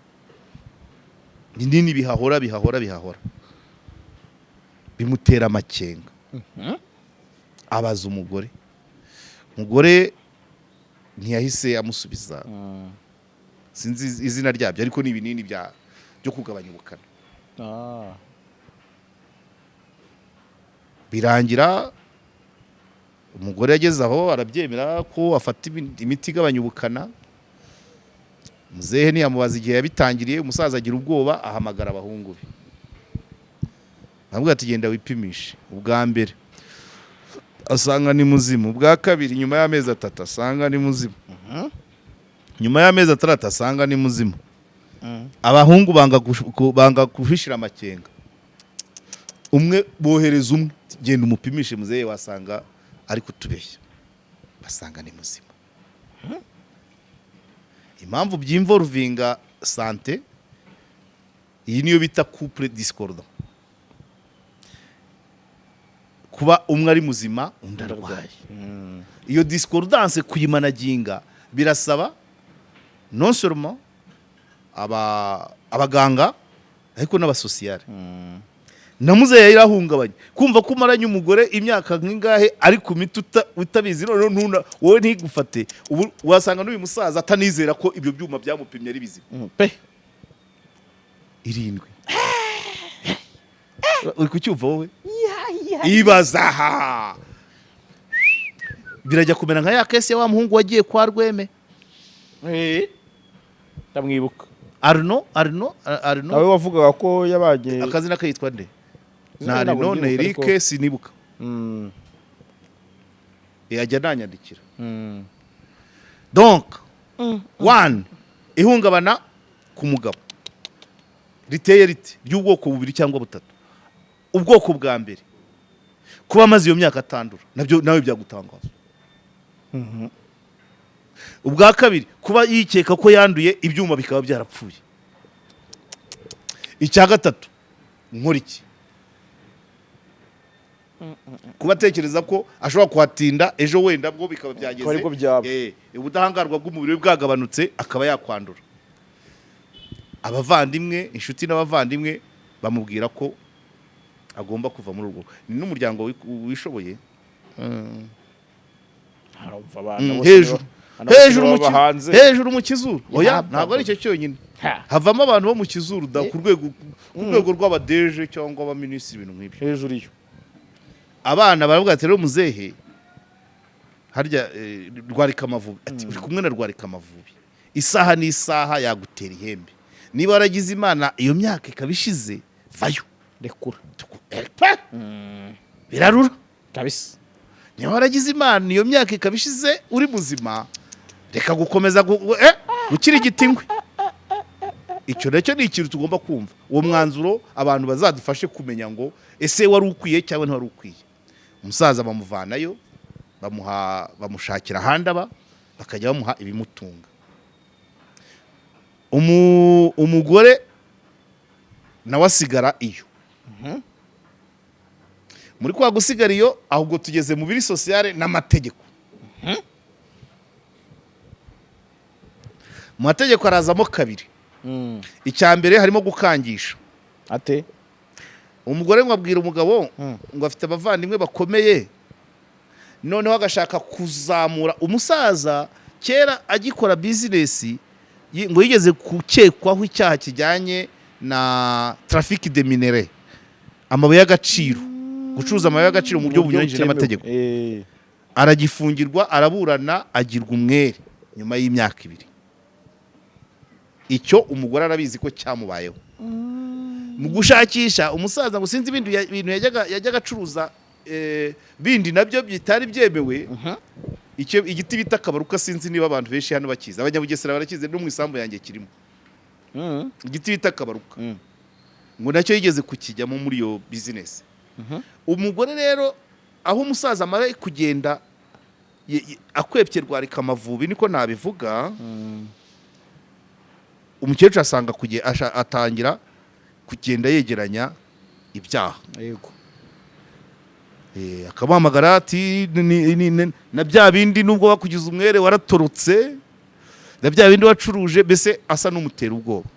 binini bihahora, bihahora, bihahora, bimutera amakenga. Abaza umugore, umugore ntiyahise amusubiza. Sinzi izina ryabyo, ariko ni ibinini byo kugabanya ubukana. Birangira umugore yageze aho arabyemera ko afata imiti igabanya ubukana. Muzehe ntiyamubaza igihe yabitangiriye. Umusaza agira ubwoba, ahamagara abahungu be, aramubwira ati: "Genda wipimishe." Ubwa mbere asanga ni muzima, ubwa kabiri nyuma y'amezi 3 asanga ni muzima, nyuma y'amezi 6 asanga ni muzima. Abahungu banga guhishira amakenga. Umwe bohereza umwe: "Genda umupimishe muzehe, wasanga ari kutubeshya." Basanga ni muzima. Impamvu byinvolvinga santé, iyi niyo bita couple discordant, kuba umwe ari muzima undi arwaye. Iyo discordance kuyimanaginga birasaba non seulement abaganga ariko n'abasosiyare. Na muzehe yarahungabanye kumva ko umaranye umugore imyaka nk'ingahe ari ku miti utabizi, noneho ntuna wowe ntigufate. Ubu wasanga n'uyu musaza atanizera ko ibyo byuma byamupimye ari bizima. Pe. 7, uri kucyumva wowe? Ibaza aha, birajya kumera nka ya case ya wa muhungu wagiye kwa Rweme. Ndamwibuka. Arno, Arno, Arno. Nawe wavugaga ko yabanye. Akazina ke yitwa nde? Izina Na ntabwo Arno na ndyibuka, Eric. Sinibuka. Yajya nanyandikira. Donc one, ihungabana ku mugabo riteye rite? Ry'ubwoko bubiri cyangwa butatu. Ubwoko bwa mbere, kuba amaze iyo myaka atandura, nabyo nawe byagutangaza. Ubwa kabiri, kuba yikeka ko yanduye, ibyuma bikaba byarapfuye. Icya gatatu, nkora iki? Kuba atekereza ko ashobora kuhatinda, ejo wenda bwo bikaba byageze Akaba aribwo byaba. Ubudahangarwa bw'umubiri we bwagabanutse, akaba yakwandura. Abavandimwe, inshuti n'abavandimwe bamubwira ko agomba kuva muri urwo. Ni n'umuryango wishoboye. Harumva abana bose. Hejuru. Hejuru mu baba hanze. Hejuru mu kizuru, oya. Ya, Ntabwo ari icyo cyonyine. Ha. Havamo abantu bo mu kizuru da, ku rwego rw'abadeje cyangwa abaminisitiri, ibintu nk'ibyo. Hejuru iyo. Abana baravuga ati: "Rero muzehe harya Rwarika Amavubi," ati: "Uri kumwe na Rwarika Amavubi, isaha n'isaha yagutera ihembe. Niba waragize Imana iyo myaka ikaba ishize, vayo." Rekura. Pa! Birarura. Kabisa. Niba waragize Imana iyo myaka ikaba ishize uri muzima, reka gukomeza gukira igiti ngwe. Icyo nacyo ni ikintu tugomba kumva. Uwo mwanzuro abantu bazadufashe kumenya ngo ese wari ukwiye cyangwa ntiwari ukwiye. Umusaza bamuvanayo, bamuha, bamushakira ahandi aba, bakajya bamuha ibimutunga. Umugore nawe asigara iyo muri kwa gusigara iyo. Ahubwo tugeze mu biri sociale n'amategeko. Mu mategeko harazamo kabiri. Icya mbere harimo gukangisha. Ate? Umugore ngo abwira umugabo ngo afite abavandimwe bakomeye, noneho agashaka kuzamura umusaza. Kera agikora bizinesi ngo yigeze gukekwaho icyaha kijyanye na trafic de minerais, amabuye y'agaciro, gucuruza amabuye y'agaciro mu buryo bunyuranyije n'amategeko. Aragifungirwa, araburana, agirwa umwere nyuma y'imyaka 2. Icyo umugore arabizi ko cyamubayeho. Mu gushakisha umusaza ngo sinzi ibindi bintu yajyaga acuruza, bindi nabyo bitari byemewe. Icyo igiti bita kabaruka, sinzi niba abantu benshi hano bakizi, Abanyabugesera barakizi, no mu isambu yanjye kirimo. Igiti bita kabaruka, ngo nacyo yigeze kukijyamo muri iyo bizinesi. Umugore rero, aho umusaza amara kugenda akwepye Rwarika Amavubi, niko nabivuga, umukecuru asanga atangira kugenda yegeranya ibyaha. Akamuhamagara ati: "Na bya bindi, nubwo bakugize umwere waratorotse, na bya bindi wacuruje," mbese asa n'umutera ubwoba.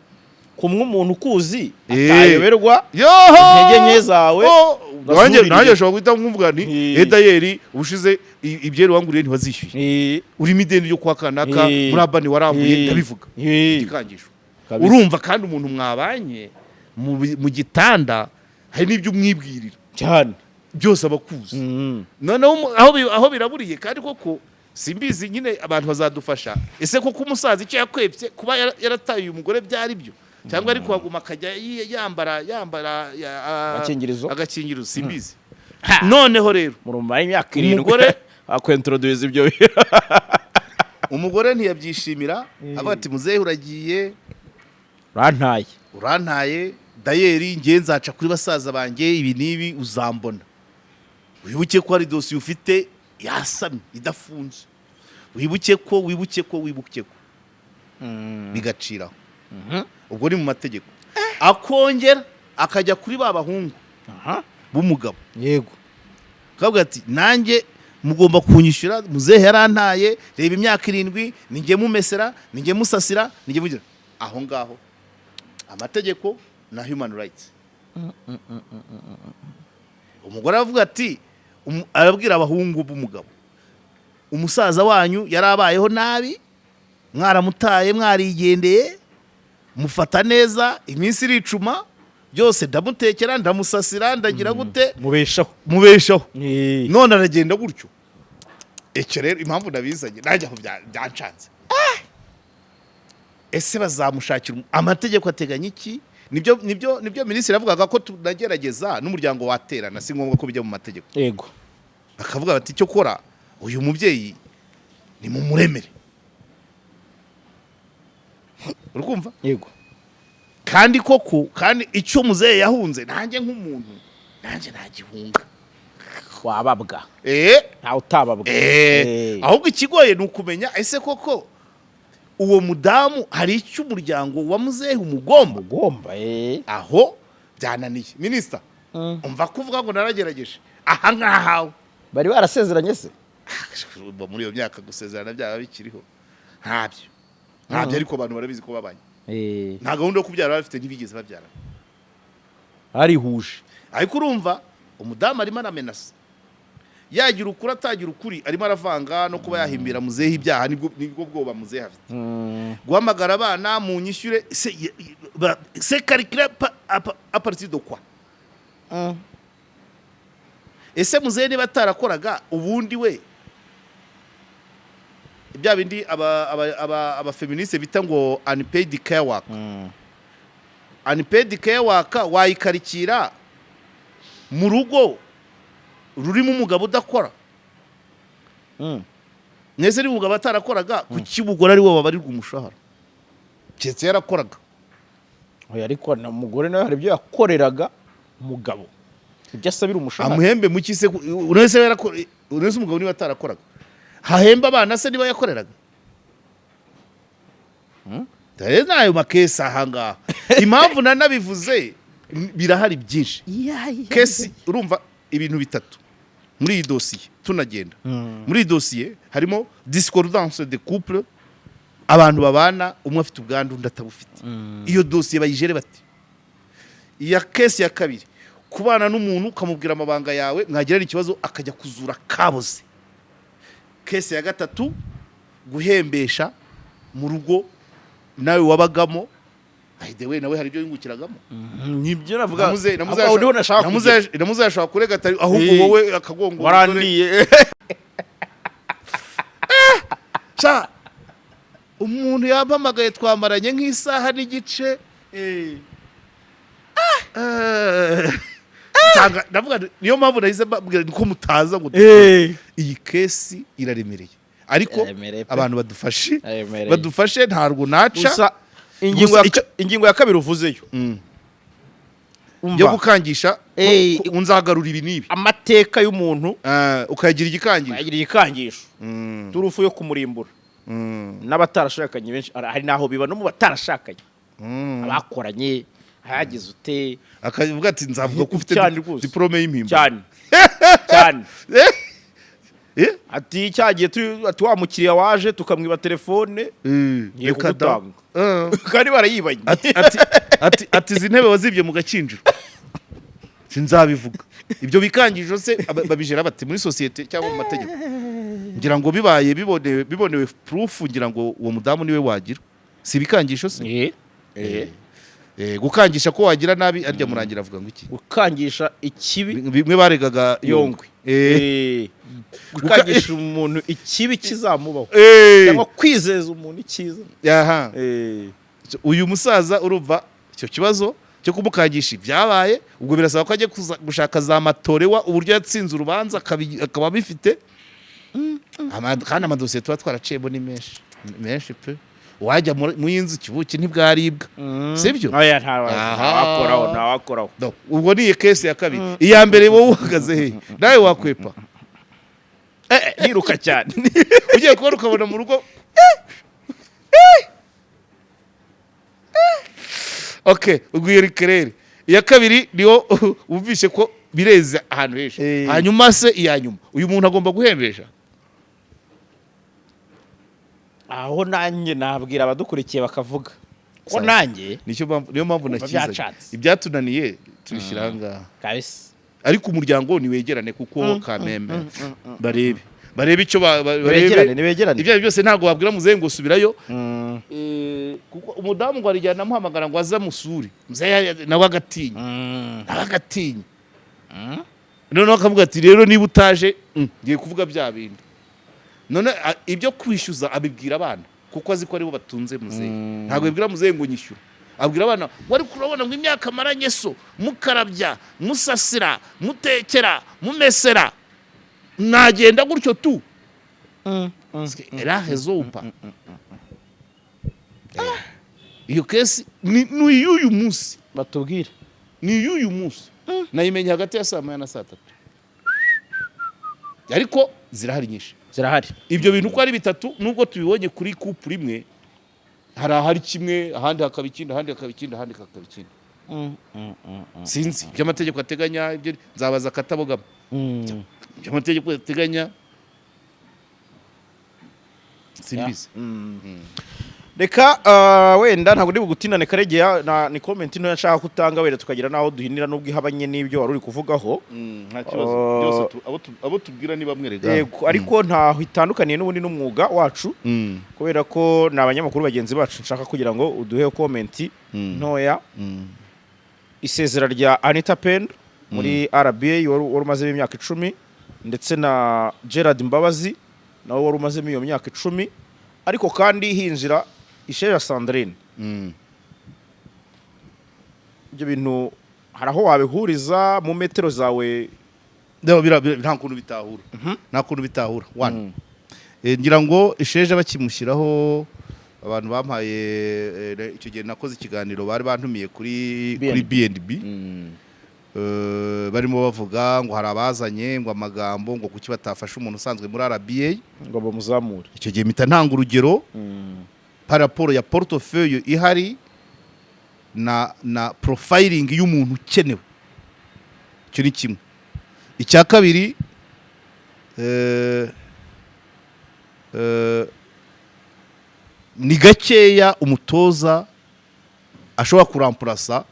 Kumwe umuntu ukuzi atayoberwa yoho intege nke zawe. Oh, nanjye Bazurire. Nanjye nshobora guhita nkuvuga nti: "Edayeri ubushize ibyeri wanguriye ntiwazishyuye, urimo ideni ryo kwa kanaka, muri abani warambuye." Ndabivuga. Igikangisho. Urumva kandi umuntu mwabanye mu gitanda hari n'ibyo umwibwirira cyane. byose, abakuzi. Noneho aho biraburiye kandi koko simbizi nyine, abantu bazadufasha. Ese koko umusaza icyo yakwepye kuba yarataye uyu mugore byari byo, cyangwa ari kuhaguma akajya yambara Agakingirizo? Agakingirizo, simbizi. Noneho rero Murumva imyaka 7 akwintroduce ibyo. Umugore ntiyabyishimira, avuga ati: "Muzehe uragiye, Urantaye. urantaye. Dayeri ngiye nzaca kuri basaza banjye, ibi n'ibi uzambona. Wibuke ko hari dosiye ufite yasamye idafunze, wibuke ko, wibuke ko, wibuke ko." Bigaciraho. Ubwo ni mu mategeko. Akongera akajya kuri ba bahungu b'umugabo, akavuga ati: "Nanjye mugomba kunyishyura, muzehe yarantaye, reba imyaka 7 ninjye mumesera, ninjye musasira, ninjye mugira." Aho ngaho amategeko na human rights, umugore aravuga ati, arabwira abahungu b'umugabo: "Umusaza wanyu yarabayeho nabi, mwaramutaye, mwarigendeye, mufata neza, iminsi iricuma, byose ndamutekera, ndamusasira, ndagira gute." Mubeshaho. Mubeshaho, none aragenda gutyo. Icyo rero impamvu nabizanye nanjye aho byancanze. Ese bazamushakira amategeko ateganya iki? Nibyo minisitiri yavugaga ko tunagerageza n'umuryango waterana, si ngombwa ko bijya mu mategeko. Bakavuga bati: "Icyo kora uyu mubyeyi ni mumuremere." Uri kumva? Yego. Kandi koko, kandi icyo muzehe yahunze, nanjye nk'umuntu nanjye nagihunga. Wababwa. Ntawe utababwa. Ahubwo ikigoye ni ukumenya ese koko uwo mudamu hari icyo umuryango wa muzehe umugomba. Ugomba. Aho byananiye minisita. Umva kuvuga ngo naragerageje aha ngahawe. Bari barasezeranye se? Muri iyo myaka gusezerana byaba bikiriho? Ntabyo, ariko abantu barabizi ko babanye. Nta gahunda yo kubyara bafite, ntibigeze babyara. Arihuje. Ariko urumva umudamu arimo aramenasa. Yagira ukuri, atagira ukuri, arimo aravanga no kuba yahimbira muzehe ibyaha. Nibwo bwoba muzehe afite. Guhamagara abana mu nyishyure, c'est calculé à partir de quoi? Ese muzehe niba atarakoraga, ubundi we bya bindi aba féministes bita ngo unpaid care work, unpaid care work wayikarikira mu rugo rurimo umugabo udakora? Mwese niba umugabo atarakoraga, kuki umugore ari we wabarirwa umushahara, keretse yarakoraga? Oya, ariko na umugore nawe hari ibyo yakoreraga umugabo, ibyo asabira umushahara. Amuhembe mu se? Uretse uretse umugabo niba atarakoraga, hahemba abana se niba yakoreraga? Rero n'ayo ma cases ahangaha, impamvu nanabivuze, birahari byinshi case. Urumva ibintu bitatu muri iyi dosiye. Tunagenda muri iyi dosiye, harimo discordance de couple, abantu babana umwe afite ubwandu, undi atabufite. Iyo dosiye bayijere bate? Iya case ya kabiri, kubana n'umuntu ukamubwira amabanga yawe, mwagirana ikibazo akajya kuzura kaboze. Case ya gatatu, guhembesha mu rugo nawe wabagamo. By the way, nawe hari ibyo yungukiragamo. Nibyo navuga. Namuze. Aho niho nashaka kugera. Namuze yashobora kurega atari ahubwo wowe akagongo. Warandiye. Sha, umuntu yampamagaye, twamaranye nk'isaha n'igice. Ndavuga nti, niyo mpamvu nahise mbabwira ko mutaza ngo dukore. Iyi case iraremereye, ariko Iraremereye pe. abantu badufashe. Iraremereye. Badufashe, ntabwo naca. Gusa ingingo Gusa ya ingingo ya kabiri uvuzeyo, umva, yo gukangisha ko ko nzagarura ibi n'ibi. Amateka y'umuntu ukayagira igikangisho. Agira igikangisho, turufu yo kumurimbura. N'abatarashakanye benshi, hari n'aho biba no mu batarashakanye, abakoranye, hagize ute. Akavuga ati: "Nzavuga ko ufite Cyane rwose. diplôme y'impimbano." Cyane cyane. Eh? Ati cyagiye ati wa mukiriya waje tukamwiba telefone, ngiye Reka da. kugutanga. Kandi barayibanye. Ati izi ntebe wazibye mu Gakinjiro, sinzabivuga. Ibyo bikangisho se babijera bati muri sosiyete cyangwa mu mategeko? Ngira ngo bibaye bibonewe proof, ngira ngo uwo mudamu niwe wagira. Si ibikangisho se? Gukangisha ko wagira nabi, arya murangira avuga ngo iki? Gukangisha ikibi. Bimwe baregaga. Yongwe. Gukangisha umuntu ikibi kizamubaho cyangwa kwizeza umuntu icyiza. Aha. Uyu musaza, urumva icyo kibazo cyo kumukangisha ibyabaye, ubwo birasaba ko ajya gushaka za matorewa, uburyo yatsinze urubanza, akaba abifite. Kandi amadosiye tuba twaraciyemo ni menshi menshi pe. Wajya mu y'inzu kibuki ntibwaribwa, sibyo? Oya, Aha. ntawakoraho, ntawakoraho. No, ubwo ni iyi case ya kabiri. Iya mbere, wowe uhagaze he? Nawe wakwepa? Niruka cyane. Ugiye kubona ukabona mu rugo. Okay, ubwo iyo kerere iya kabiri niyo wumvishe ko bireze ahantu henshi. Hanyuma se iya nyuma, uyu muntu agomba guhembesha? Aho nanjye nabwira abadukurikiye bakavuga ko Sawa. nanjye Nicyo mpamvu, niyo mpamvu Kumva nakizanye. byacatse. Ibyatunaniye tubishyira aha ngaha. Kabisa. Ariko umuryango niwegerane, kuko kamembe barebe icyo Nibegerane, barebe. nibegerane. Ibyo ari byo byose, ntabwo wabwira muzehe ngo subirayo, kuko umudamu ngo arijyana amuhamagara ngo aze amusure, muzehe nawe agatinya, nawe agatinya. Noneho akavuga ati: "Rero niba utaje, ngiye kuvuga bya bindi." None ibyo kwishyuza abibwira abana, kuko azi ko aribo batunze muzehe. Ntabwo abibwira muzehe ngo nyishyura, abwira abana ngo: "Ariko urabona ngo imyaka maranye so, mukarabya, musasira, mutekera, mumesera, nagenda gutyo tu?" Rahezo upa iyo case ni iy'uyu munsi. Batubwire. Ni iy'uyu munsi, nayimenye hagati ya saa 1 na saa 3, ariko zirahari nyinshi. Zirahari. Ibyo bintu uko ari bitatu, nubwo tubibonye kuri couple imwe, hari ahari kimwe, ahandi hakaba ikindi, ahandi hakaba ikindi, ahandi hakaba ikindi. Sinzi ibyo amategeko ateganya, ibyo nzabaza akatabogama, ibyo amategeko ateganya simbizi. Reka wenda ntabwo ndi bugutinane, Karegeya, ni comment ntoya nshaka kutanga, wenda tukagira n'aho duhinira, nubwo ihabanye n'ibyo wari uri kuvugaho. Nta kibazo. Byose abo tubwira ni bamwe rega. Yego, ariko ntaho itandukaniye n'ubundi n'umwuga wacu, kubera ko ni abanyamakuru bagenzi bacu. Nshaka kugira ngo uduhe comment ntoya. Isezera rya Anita Pendo muri RBA wari umazemo imyaka 10, ndetse na Gerard Mbabazi nawe wari umazemo iyo myaka 10, ariko kandi hinjira Isheja Sandrine. Ibyo bintu hari aho wabihuriza mu metero zawe? No, nta kuntu bitahura, nta kuntu bitahura. One, ngira ngo Isheja bakimushyiraho, abantu bampaye, icyo gihe nakoze ikiganiro, bari bantumiye kuri B&B. Barimo bavuga ngo hari abazanye ngo amagambo ngo kuki batafashe umuntu usanzwe muri RBA ngo bamuzamure. Icyo gihe mpita ntanga urugero par rapport ya portefeuille ihari na profiling y'umuntu ukenewe. Icyo ni kimwe. Icya kabiri, ni gakeya umutoza ashobora kuramplasa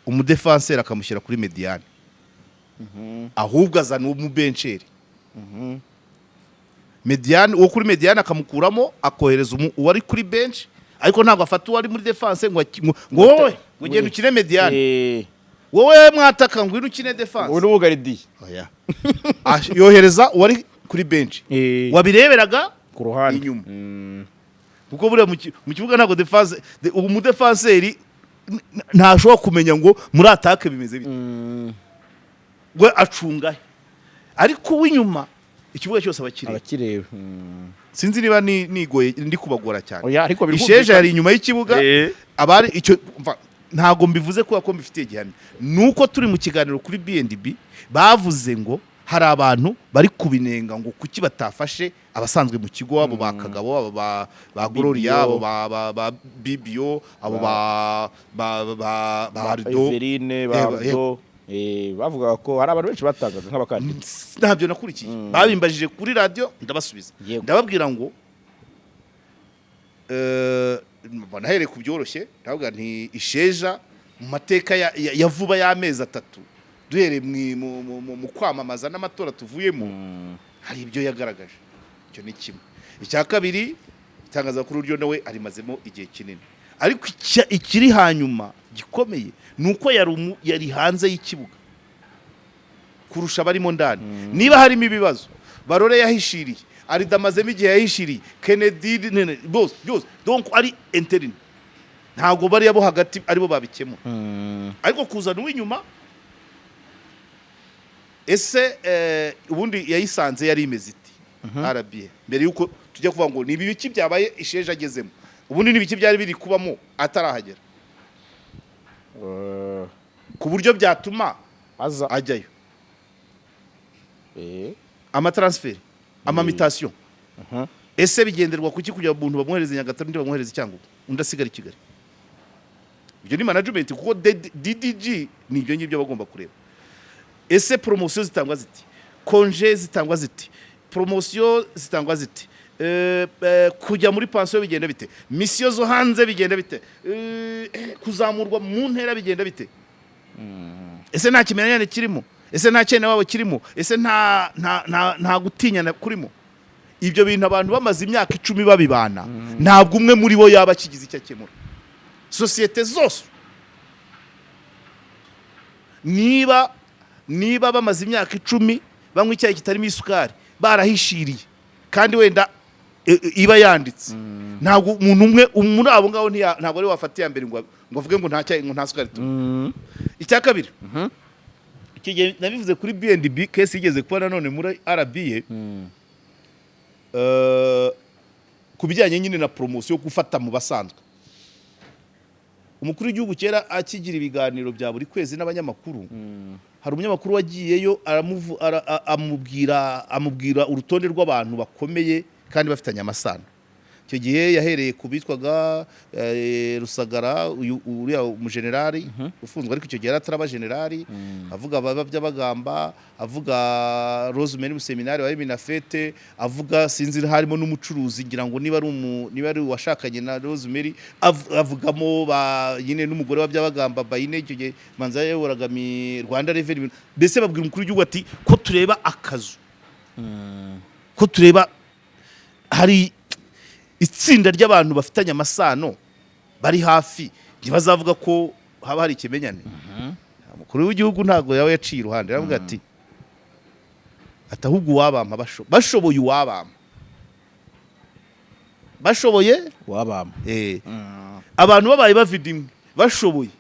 umudefanseri akamushyira kuri médiane, ahubwo azana umubencheri médiane, uwo kuri médiane akamukuramo, akohereza uwari kuri bench, ariko ntabwo afata uwari muri défense ngo wowe ngo ugende ukine médiane, wowe mwataka ngwino ukine défense. Ubu n'ubugaridiye. Oya. Yohereza uwari kuri bench wabireberaga ku ruhande inyuma. Kuko buriya mu kibuga ntabwo défense ubu umudefanseri ntashobora kumenya ngo muri attaque bimeze bite, we acunga he, ariko uw'inyuma ikibuga cyose aba akireba. Abakireba. Sinzi niba nigoye, ndi kubagora cyane. Oya, ariko biri Isheja kumvikana. yari inyuma y'ikibuga. Abari icyo ntabwo mbivuze kubera ko mbifitiye gihamya, nuko turi mu kiganiro kuri B&B bavuze ngo hari abantu bari kubinenga ngo kuki batafashe abasanzwe mu kigo, abo ba Kagabo, abo ba Gloria, abo ba Bibio, abo ba Ardo. Everine ba Ardo. Bavugaga ko hari abantu benshi batangaga nk'abakandida. Ntabyo nakurikiye, babimbajije kuri radiyo ndabasubiza. Ndababwira ngo nahereye ku byoroshye, ndavuga nti Isheja mu mateka ya vuba y'amezi 3, duhereye mu kwamamaza n'amatora tuvuyemo, hari ibyo yagaragaje. Icyo ni kimwe. Icya kabiri, itangazamakuru ryo nawe arimazemo igihe kinini, ariko ikiri hanyuma gikomeye ni uko yari hanze y'ikibuga kurusha abarimo ndani. Niba harimo ibibazo Barore yahishiriye, aridamazemo igihe yahishiriye Kennedy, bose byose, donc ari interne, ntabwo bariya bo hagati aribo babikemura. Ariko kuzana uw'inyuma, ese ubundi yayisanze yari imeze iti RBA mbere yuko tujya kuvuga ngo ni ibiki byabaye Isheja agezemo? Ubundi ni ibiki byari biri kubamo atarahagera ku buryo byatuma aza ajyayo? Amatransfert, amamutation, ese bigenderwa kuki kugira ngo umuntu bamwohereze Nyagatare, undi bamwohereze i Cyangugu, undi asigara i Kigali? Ibyo ni management, kuko DDG ni ibyo ngibyo bagomba kureba. Ese promotion zitangwa ziti, congé zitangwa ziti, promotion zitangwa ziti, kujya muri pansiyo bigenda bite, mission zo hanze bigenda bite, kuzamurwa mu ntera bigenda bite? Ese nta kimenyane kirimo? Ese nta cyene wabo kirimo? Ese nta gutinyana kurimo? Ibyo bintu abantu bamaze imyaka 10 babibana, ntabwo umwe muri bo yaba akigize icyo akemura. Sosiyete zose, niba bamaze imyaka 10 banywa icyayi kitarimo isukari, barahishiriye, kandi wenda iba yanditse, ntabwo umuntu umwe muri abo ngabo ntabwo ari we wafata iya mbere ngo avuge ngo nta cyayi, ngo nta sukari tunywa. Icya kabiri, icyo gihe nabivuze kuri B&B, case yigeze kuba nanone muri RBA, ku bijyanye nyine na promotion yo gufata mu basanzwe. Umukuru w'igihugu kera akigira ibiganiro bya buri kwezi n'abanyamakuru, hari umunyamakuru wagiyeyo amubwira urutonde rw'abantu bakomeye kandi bafitanye amasano. Icyo gihe yahereye ku bitwaga Rusagara, uyu uriya umujenerali ufunzwe, ariko icyo gihe yari ataraba generali, avuga ababa Byabagamba, avuga Rosemary Museminari wa Minafete, avuga sinzi harimo n'umucuruzi, ngira ngo niba ari uwashakanye na Rosemary, avugamo ba nyine n'umugore wa Byabagamba Bayine, icyo gihe manza yayoboraga mi Rwanda Revenue. Mbese babwira umukuru w'igihugu ati ko tureba akazu, ko tureba hari itsinda ry'abantu bafitanye amasano bari hafi, ntibazavuga ko haba hari ikimenyane? Umukuru w'igihugu ntabwo yaba yaciye iruhande, aravuga ati ahubwo uwabampa bashoboye, uwabampa bashoboye. Wabama. Abantu babaye bavida imwe bashoboye,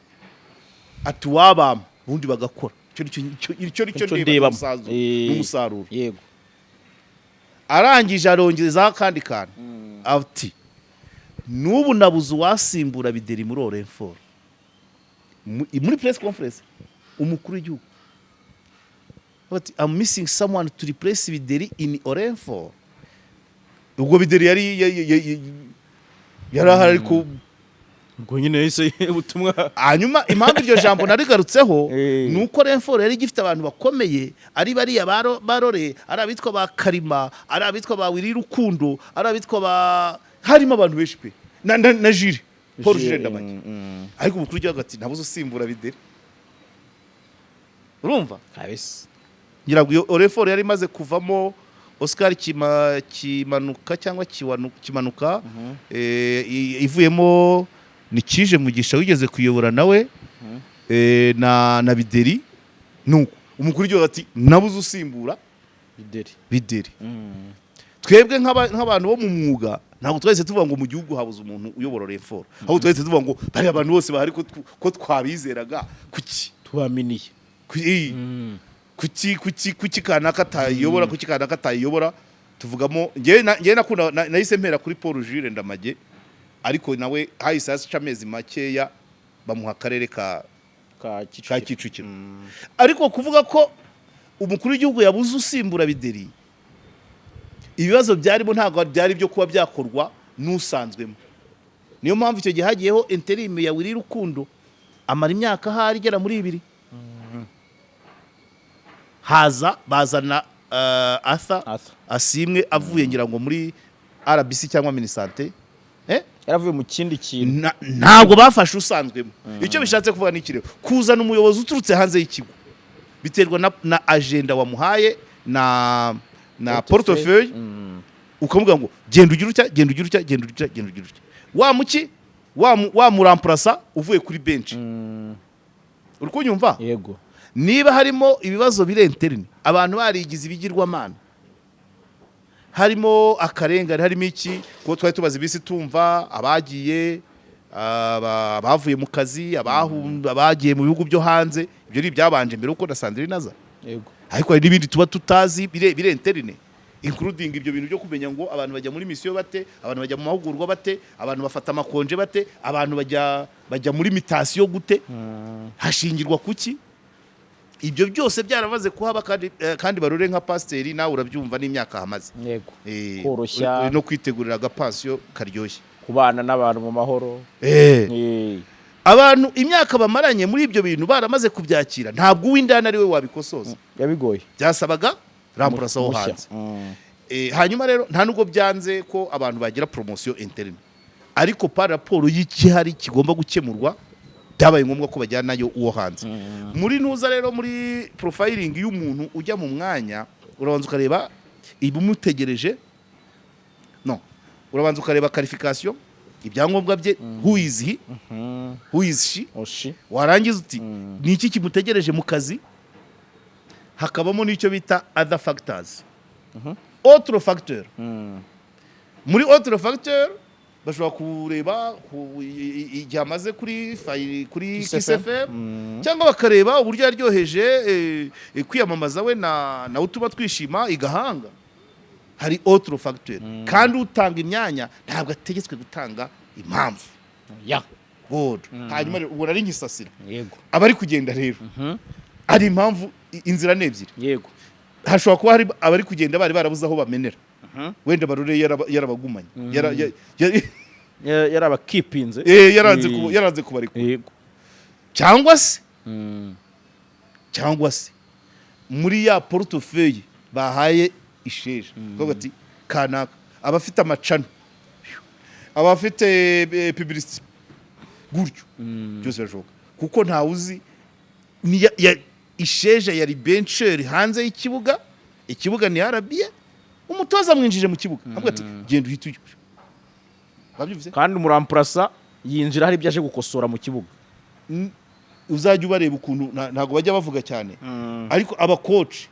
ati uwabampa ubundi bagakora icyo nicyo Icyo ndeba ndebamo. n'umusaruro. Arangije arongezaho akandi kantu ati n'ubu nabuze uwasimbura Bideri muri Orinfor. Muri press conference umukuru w'igihugu ati "I'm missing someone to replace Bideri in Orinfor." Ubwo Bideri yari ahari, ariko Ubwo nyine yahise ubutumwa. Hanyuma impamvu iryo jambo narigarutseho ni uko Orinfor yari igifite abantu bakomeye, ari bariya barore, ari abitwa ba Karima, ari abitwa ba Wiri Rukundo, ari abitwa ba, harimo abantu benshi pe, na Jules Paul Jules Ndamage. Ariko umukuru w'igihugu ati nabuze usimbura Bideri. Urumva? Kabisa. Ngira ngo iyo Orinfor yari imaze kuvamo Oscar Kimanuka cyangwa Kimanuka, ivuyemo ni Kije Mugisha wigeze kuyobora nawe, na Bideri. Nuko umukuru w'igihugu ati nabuze usimbura Bideri. Bideri. Twebwe nk'abantu bo mu mwuga ntabwo twahise tuvuga ngo mu gihugu habuze umuntu uyobora Orinfor, ahubwo twahise tuvuga ngo bariya abantu bose bahari ko twabizeraga, kuki Tubaminiye. Kuki kanaka atayiyobora, kuki kanaka atayiyobora? Tuvugamo njyewe nakunda nahise mpera kuri Paul Jules Ndamage, ariko nawe hahise haca amezi makeya bamuha akarere ka ka ka Kicukiro. Kicukiro. Ariko kuvuga ko umukuru w'igihugu yabuze usimbura Bideri, ibibazo byarimo ntabwo byari byo kuba byakorwa n'usanzwemo. Niyo mpamvu icyo gihe hagiyeho intérim ya Wiri Rukundo, amara imyaka ahari igera muri 2, haza bazana Arthur Arthur. Asimwe avuye ngira ngo muri RBC cyangwa Minisante, eh? Yaravuye mu kindi kintu. Ntabwo bafashe usanzwemo. Icyo bishatse kuvuga ni iki rero? Kuzana umuyobozi uturutse hanze y'ikigo biterwa na agenda wamuhaye na portefeuille, ukamubwira ngo genda ugire utya, genda ugire utya, genda ugire utya, genda ugire utya, wa muki wamurampurasa uvuye kuri benshi. Uri kunyumva? Yego. Niba harimo ibibazo biri interne, abantu barigize ibigirwamana, harimo akarengane, harimo iki, kuko twari tubaze iminsi tumva abagiye, abavuye mu kazi, abagiye mu bihugu byo hanze, ibyo ni ibyabanje mbere uko na Sandrine aza. Ariko hari n'ibindi tuba tutazi bire interne, including ibyo bintu byo kumenya ngo abantu bajya muri mission bate, abantu bajya mu mahugurwa bate, abantu bafata amakonje bate, abantu bajya muri mutation gute, hashingirwa kuki. Ibyo byose byaramaze kuhaba kandi barore nka pasiteri nawe urabyumva n'imyaka ahamaze. Koroshya. Uri no kwitegurira agapansiyo karyoshye. Kubana n'abantu mu mahoro. Abantu imyaka bamaranye muri ibyo bintu baramaze kubyakira, ntabwo uw'indani ari we wabikosoza. Yabigoye. Byasabaga remplaçant wo Mushya. hanze. Hanyuma rero nta nubwo byanze ko abantu bagira promotion interne, ariko par rapport y'ikihari kigomba gukemurwa byabaye ngombwa ko bajyanayo uwo hanze. Muri ntuza rero, muri profiling y'umuntu ujya mu mwanya, urabanza ukareba ibimutegereje, no urabanza ukareba qualification, ibyangombwa bye, who is he, who is she. Oshi. Warangiza uti ni iki kimutegereje mu kazi? Hakabamo n'icyo bita other factors, autre facteur. Muri autre facteur bashobora kureba igihe amaze kuri fayili kuri Kiss Kiss FM. FM, cyangwa bakareba uburyo yaryoheje kwiyamamaza we na utuba twishima igahanga. Hari autre facteur, kandi utanga imyanya ntabwo ategetswe gutanga impamvu. Good. Hanyuma rero ubwo nari nkisasira abari kugenda rero, hari impamvu, inzira ni ebyiri. Hashobora kuba hari abari kugenda bari barabuze aho bamenera. Wenda Barore yarabagumanye. Yarabakipinze. Yaranze yaranze kubarekura. Cyangwa se muri ya portefeuille bahaye Isheja, bavuga ati kanaka abafite amacano, abafite publicity, gutyo byose birashoboka, kuko ntawe uzi ni Isheja yari bencher hanze y'ikibuga. Ikibuga ni RBA, umutoza amwinjije mu kibuga, avuga ati genda uhite ujya, babyumvise. Kandi umuremplaçant yinjira hari ibyo aje gukosora mu kibuga. Uzajya ubareba ukuntu ntabwo bajya bavuga cyane, ariko abakoci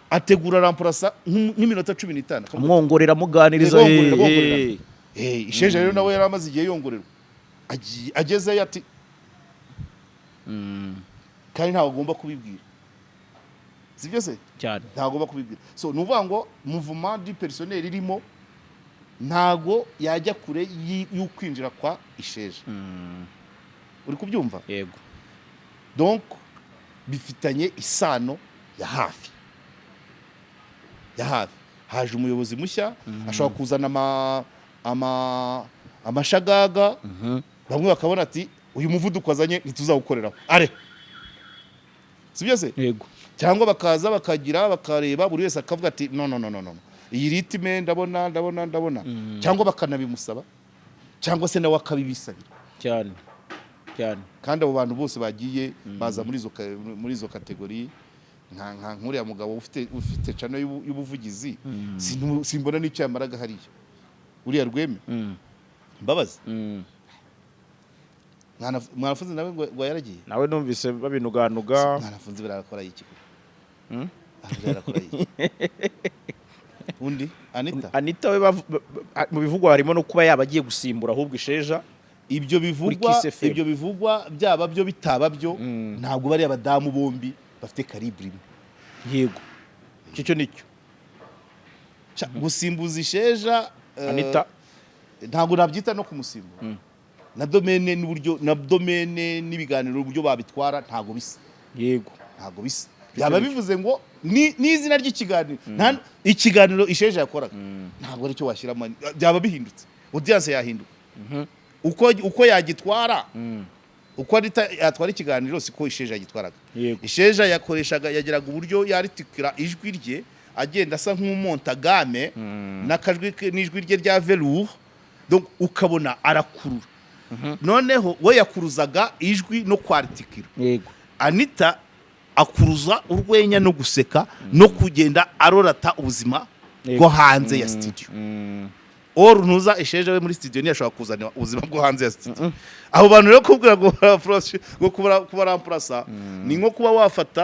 ategura remplaçant nk'iminota 15. Amwongorera, amuganiriza. Bongorera, bongorera. Isheja rero nawe yari amaze igihe yongorerwa. Agiye agezeyo ati kandi ntabwo agomba kubibwira, sibyo se? Cyane. Ntabwo agomba kubibwira. So ni ukuvuga ngo mouvement du personnel irimo ntago yajya kure y'ukwinjira kwa Isheja. Uri kubyumva? Yego. Donc bifitanye isano ya hafi ya hafi. Haje umuyobozi mushya, ashobora kuzana amashagaga, bamwe bakabona ati uyu muvuduko azanye ntituzawukoreraho, are si byo se? Yego. Cyangwa bakaza bakagira bakareba, buri wese akavuga ati no, no, no, no, no, iyi rythme ndabona, ndabona, ndabona, cyangwa bakanabimusaba, cyangwa se nawe akabibisabira. Cyane cyane. Kandi abo bantu bose bagiye baza muri izo catégorie, nka nk'uriya mugabo ufite channel y'ubuvugizi, simbona n'icyo yamaraga hariya, uriya Rweme Mbabazi. Mwanafunzi nawe ngo yaragiye. Nawe numvise babinuganuga. Mwanafunzi barakora iki? Barakora iki? Undi Anita. Anita we mu bivugwa harimo no kuba yaba agiye gusimbura ahubwo Isheja Ibyo bivugwa, Kiss FM. ibyo bivugwa byaba byo bitaba byo, ntabwo bariya abadamu bombi bafite calibre imwe. Yego, icyo cyo nicyo. Gusimbuza Isheja, Anita. ntabwo nabyita no kumusimbura, na domaine n'uburyo, na domaine n'ibiganiro, uburyo babitwara ntabwo bisa. Ntabwo bisa. Byaba bivuze ngo n'izina ry'ikiganiro, ikiganiro Isheja yakoraga ntabwo aricyo washyiramo, byaba bihindutse, audience yahinduka. Uko yagitwara, uko Anita yatwara ikiganiro siko Isheja yagitwaraga. Isheja yakoreshaga, yageraga uburyo yaritikira ijwi rye, agenda asa nk'umonta gamme n'akajwi ke n'ijwi rye rya velours, donc ukabona arakurura. Noneho we yakuruzaga ijwi no kwaritikira. Anita akuruza urwenya no guseka no kugenda arorata ubuzima bwo hanze ya studio. Or ntuza Isheja we muri studio ntiyashobora kuzana ubuzima bwo hanze ya studio. Abo bantu rero kubwira ngo ngo kubaremplaça ni nko kuba wafata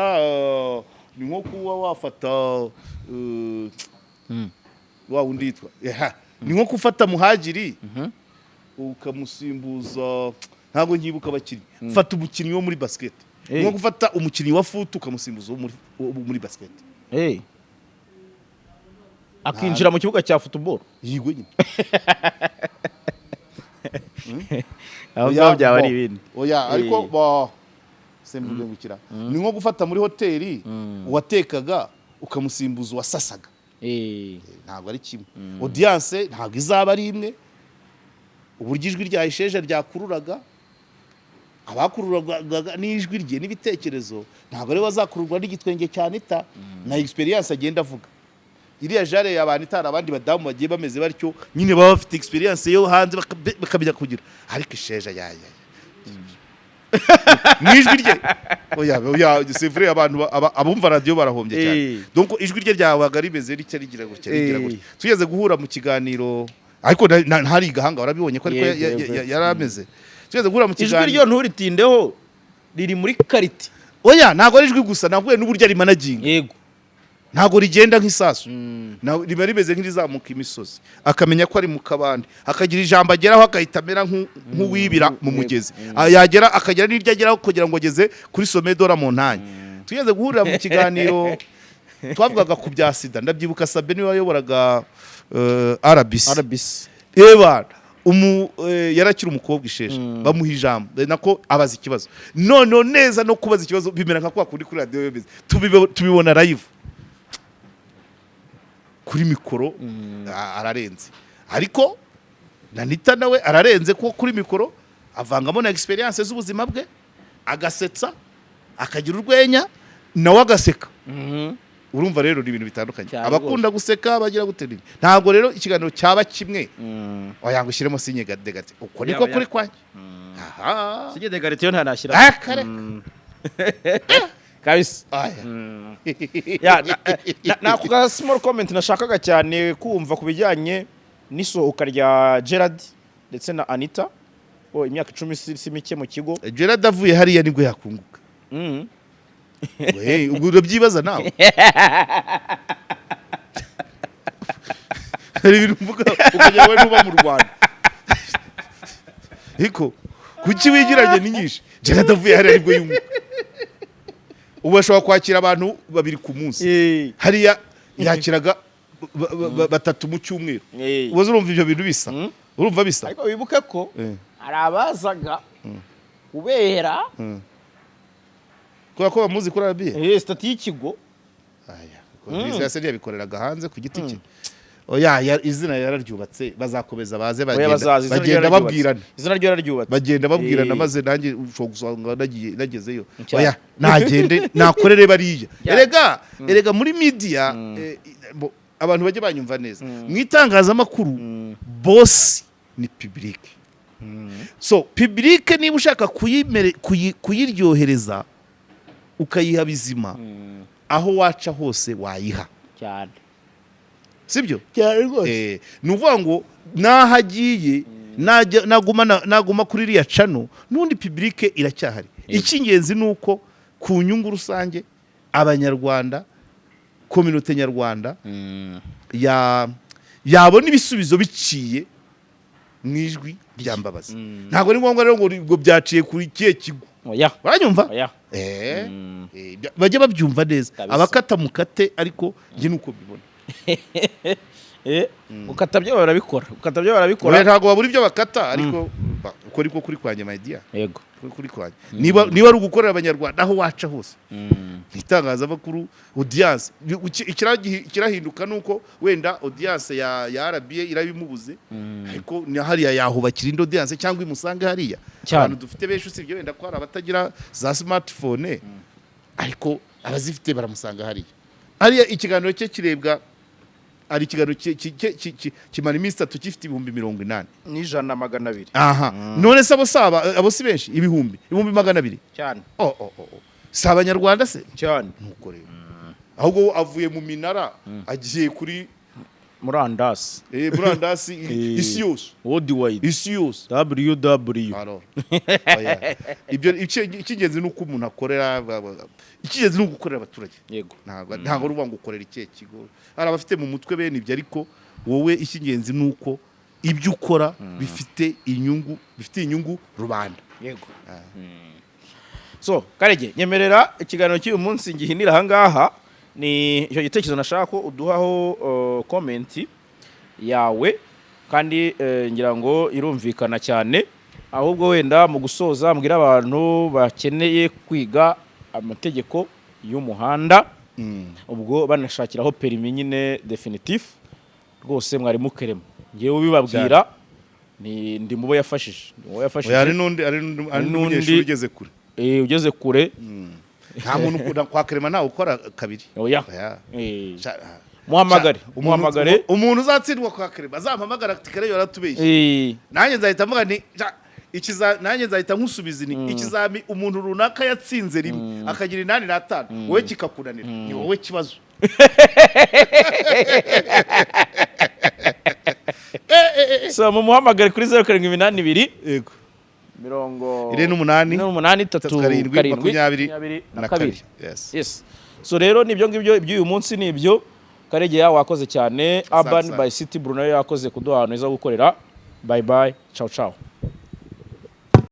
wa wundi yitwa, ni nko gufata Muhagiri ukamusimbuza, ntabwo nkibuka abakinnyi, fata umukinnyi wo muri basket. Ni nko gufata umukinnyi wa foot ukamusimbuza wo muri basket. Akinjira mu kibuga cya football. Yego nyine. Aho Oya, ngaho byaba ari bo. ibindi. Oya, ariko bo semvuge ngukira, ni nko gufata muri hoteli uwatekaga ukamusimbuza uwasasaga. Ntabwo ari kimwe, audience ntabwo izaba ari imwe. Uburyo ijwi rya Isheja ryakururaga, abakururwaga n'ijwi rye n'ibitekerezo, ntabwo aribo bazakururwa n'igitwenge cya Anita na experience agenda avuga. Iriya jare ya Anita, hari abandi badamu bagiye bameze batyo nyine, baba bafite experience yo hanze, bakamenya kugira, ariko Isheja ya mu ijwi rye, oya oya, c'est vrai, abantu abumva radio barahombye cyane. Donc ijwi rye ryabaga rimeze ritya, rigira gutya, rigira gutya. Tugeze guhura mu kiganiro, ariko ntari igahanga, warabibonye ko ariko yari ameze. Tugeze guhura mu Ijwi kiganiro. ryo nturitindeho, riri muri qualité. Oya, ntabwo ari ijwi gusa, nahuye n'uburyo ari managing. Ntabwo rigenda nk'isasu. Riba rimeze nk'irizamuka imisozi, akamenya ko ari mu kabande, akagira ijambo ageraho agahita amera nk'uwibira mu mugezi. Yagera akagera n'iryo ageraho kugira ngo ageze kuri sommet de la montagne. Tugeze guhurira mu kiganiro, twavugaga ku bya sida, ndabyibuka Sabe niwe wayoboraga RBC. RBC. Eba yarakiri umukobwa Isheja, bamuha ijambo, nako abaza ikibazo, noneho neza no kubaza ikibazo bimera nka kwa kundi kuri radiyo bimeze. Tubibona live. Kuri mikoro ararenze, ariko na Anita nawe ararenze, kuko kuri mikoro avangamo na experience z'ubuzima bwe, agasetsa, akagira urwenya, nawe agaseka. Urumva rero ni ibintu bitandukanye. Cyane. Abakunda guseka bagira gute ntabwo rero ikiganiro cyaba kimwe. Oya, ngo ushyiremo signe d'égalité, uko niko Yaba, kuri kwanjye, aha. Signe d'égalité yo ntanashyira. Ah, kare. Kabisa. Aya. Ya, na ka small comment nashakaga cyane kumva ku bijyanye n'isohoka rya Gerard ndetse na Anita. Oh, imyaka 10 si mike mu kigo. Gerard avuye hariya nibwo yakunguka. We, ubwo urabyibaza nawe. Hari ibintu mvuga ukagira ngo nuba mu Rwanda, ariko kuki wigiranye ni nyinshi. Gerard avuye hariya nibwo yunguka. Ubu ashobora kwakira abantu babiri ku munsi. Hariya yakiraga batatu mu cyumweru. Ubu urumva ibyo bintu bisa? Urumva bisa? Ariko wibuke ko hari abazaga kubera Kubera ko bamuzi kuri RBA. Status y'ikigo. Aya, ko yabikoreraga hanze ku giti cye. Oya, izina yararyubatse, bazakomeza baze Oya, bagenda bazaza, izina bagenda ryo yararyubatse. babwirana. Izina ryo yararyubatse. Bagenda babwirana. Maze nanjye ushobora gusanga nagezeyo. Cyane. Oya, nagende nakorere bariya. Erega muri media, abantu bajye banyumva neza, mu itangazamakuru boss ni public. So public niba ushaka kuyiryohereza, ukayiha bizima, aho waca hose wayiha. Cyane. Sibyo? Cyane rwose. Ni ukuvuga ngo n'aho agiye, naguma kuri iriya channel, n'undi public iracyahari. Icy'ingenzi ni uko ku nyungu rusange, abanyarwanda, communauté nyarwanda yabona ibisubizo biciye mu ijwi rya Mbabazi. Ntabwo ari ngombwa rero ngo byaciye kuri kihe kigo. Oya. Uranyumva? Oya. Bajye babyumva neza. Kabisa. Abakata mukate, ariko njye nuko mbibona. Gukata byo barabikora, gukata byo Oya, barabikora. Ntabwo babura ibyo bakata, ariko uko ariko kuri kwanjye, my dear. Uko kuri kwanjye, niba ari ugukorera abanyarwanda, aho waca hose mu itangazamakuru, audience ikirahinduka nuko wenda audience ya RBA irabimubuze, ariko ni hariya yahubakira indi audience cyangwa imusange hariya. Cyane. Abantu dufite benshi, usibye wenda ko hari abatagira za smartphone, ariko abazifite baramusanga hariya. Hariya ikiganiro cye kirebwa, hari ikiganiro kimara iminsi 3 gifite 80,000. N'ijana 200. Aha, none se abo saba, abo si benshi? 200,000. Cyane. Oh. Si abanyarwanda se? Cyane. Nuko rero ahubwo avuye mu minara agiye kuri murandasi. Murandasi, isi yose. Worldwide. Isi yose. Www. Alors, oya. Ibyo icy'ingenzi ni uko umuntu akorera, icy'ingenzi ni ugukorera abaturage. Ntabwo ari ukuvuga ngo ukorera ikihe kigo. Hari abafite mu mutwe bene ibyo, ariko wowe icy'ingenzi ni uko ibyo ukora bifite inyungu rubanda. Yego. So Karege, nyemerera ikiganiro cy'uyu munsi ngihinira ahangaha. Ni icyo gitekerezo nashaka ko uduhaho comment yawe, kandi ngira ngo irumvikana cyane. Ahubwo wenda mu gusoza, mbwira abantu bakeneye kwiga amategeko y'umuhanda, ubwo banashakiraho permis nyine définitif, rwose mwari mukeremo. Ngewe ubibabwira ni ndi mu bo yafashije, ndi mu bo yafashije. Oya, hari n'undi N'undi- munyeshuri ugeze kure. Ugeze kure. Nta muntu ukunda kwa Clement, ntawe ukora kabiri. Oya. Oya. Muhamagare. Muhamagare. Umuntu uzatsindwa kwa Clement azampamagara ati: "Kare yaratubeshye." Nanjye nzahita mvuga nti: "Nanjye nzahita nkusubiza ni ikizami umuntu runaka yatsinze rimwe akagira 85, wowe kikakunanira, ni wowe kibazo." So mumuhamagare kuri 0782 mirongo 48 48 3 7 7 22 22. Yes. Yes. So rero nibyo ngibyo iby'uyu munsi, nibyo. Karegeya, wakoze cyane. Urban Sana. by City Bruno yakoze kuduha ahantu heza ho gukorera. Bye bye, ciao ciao.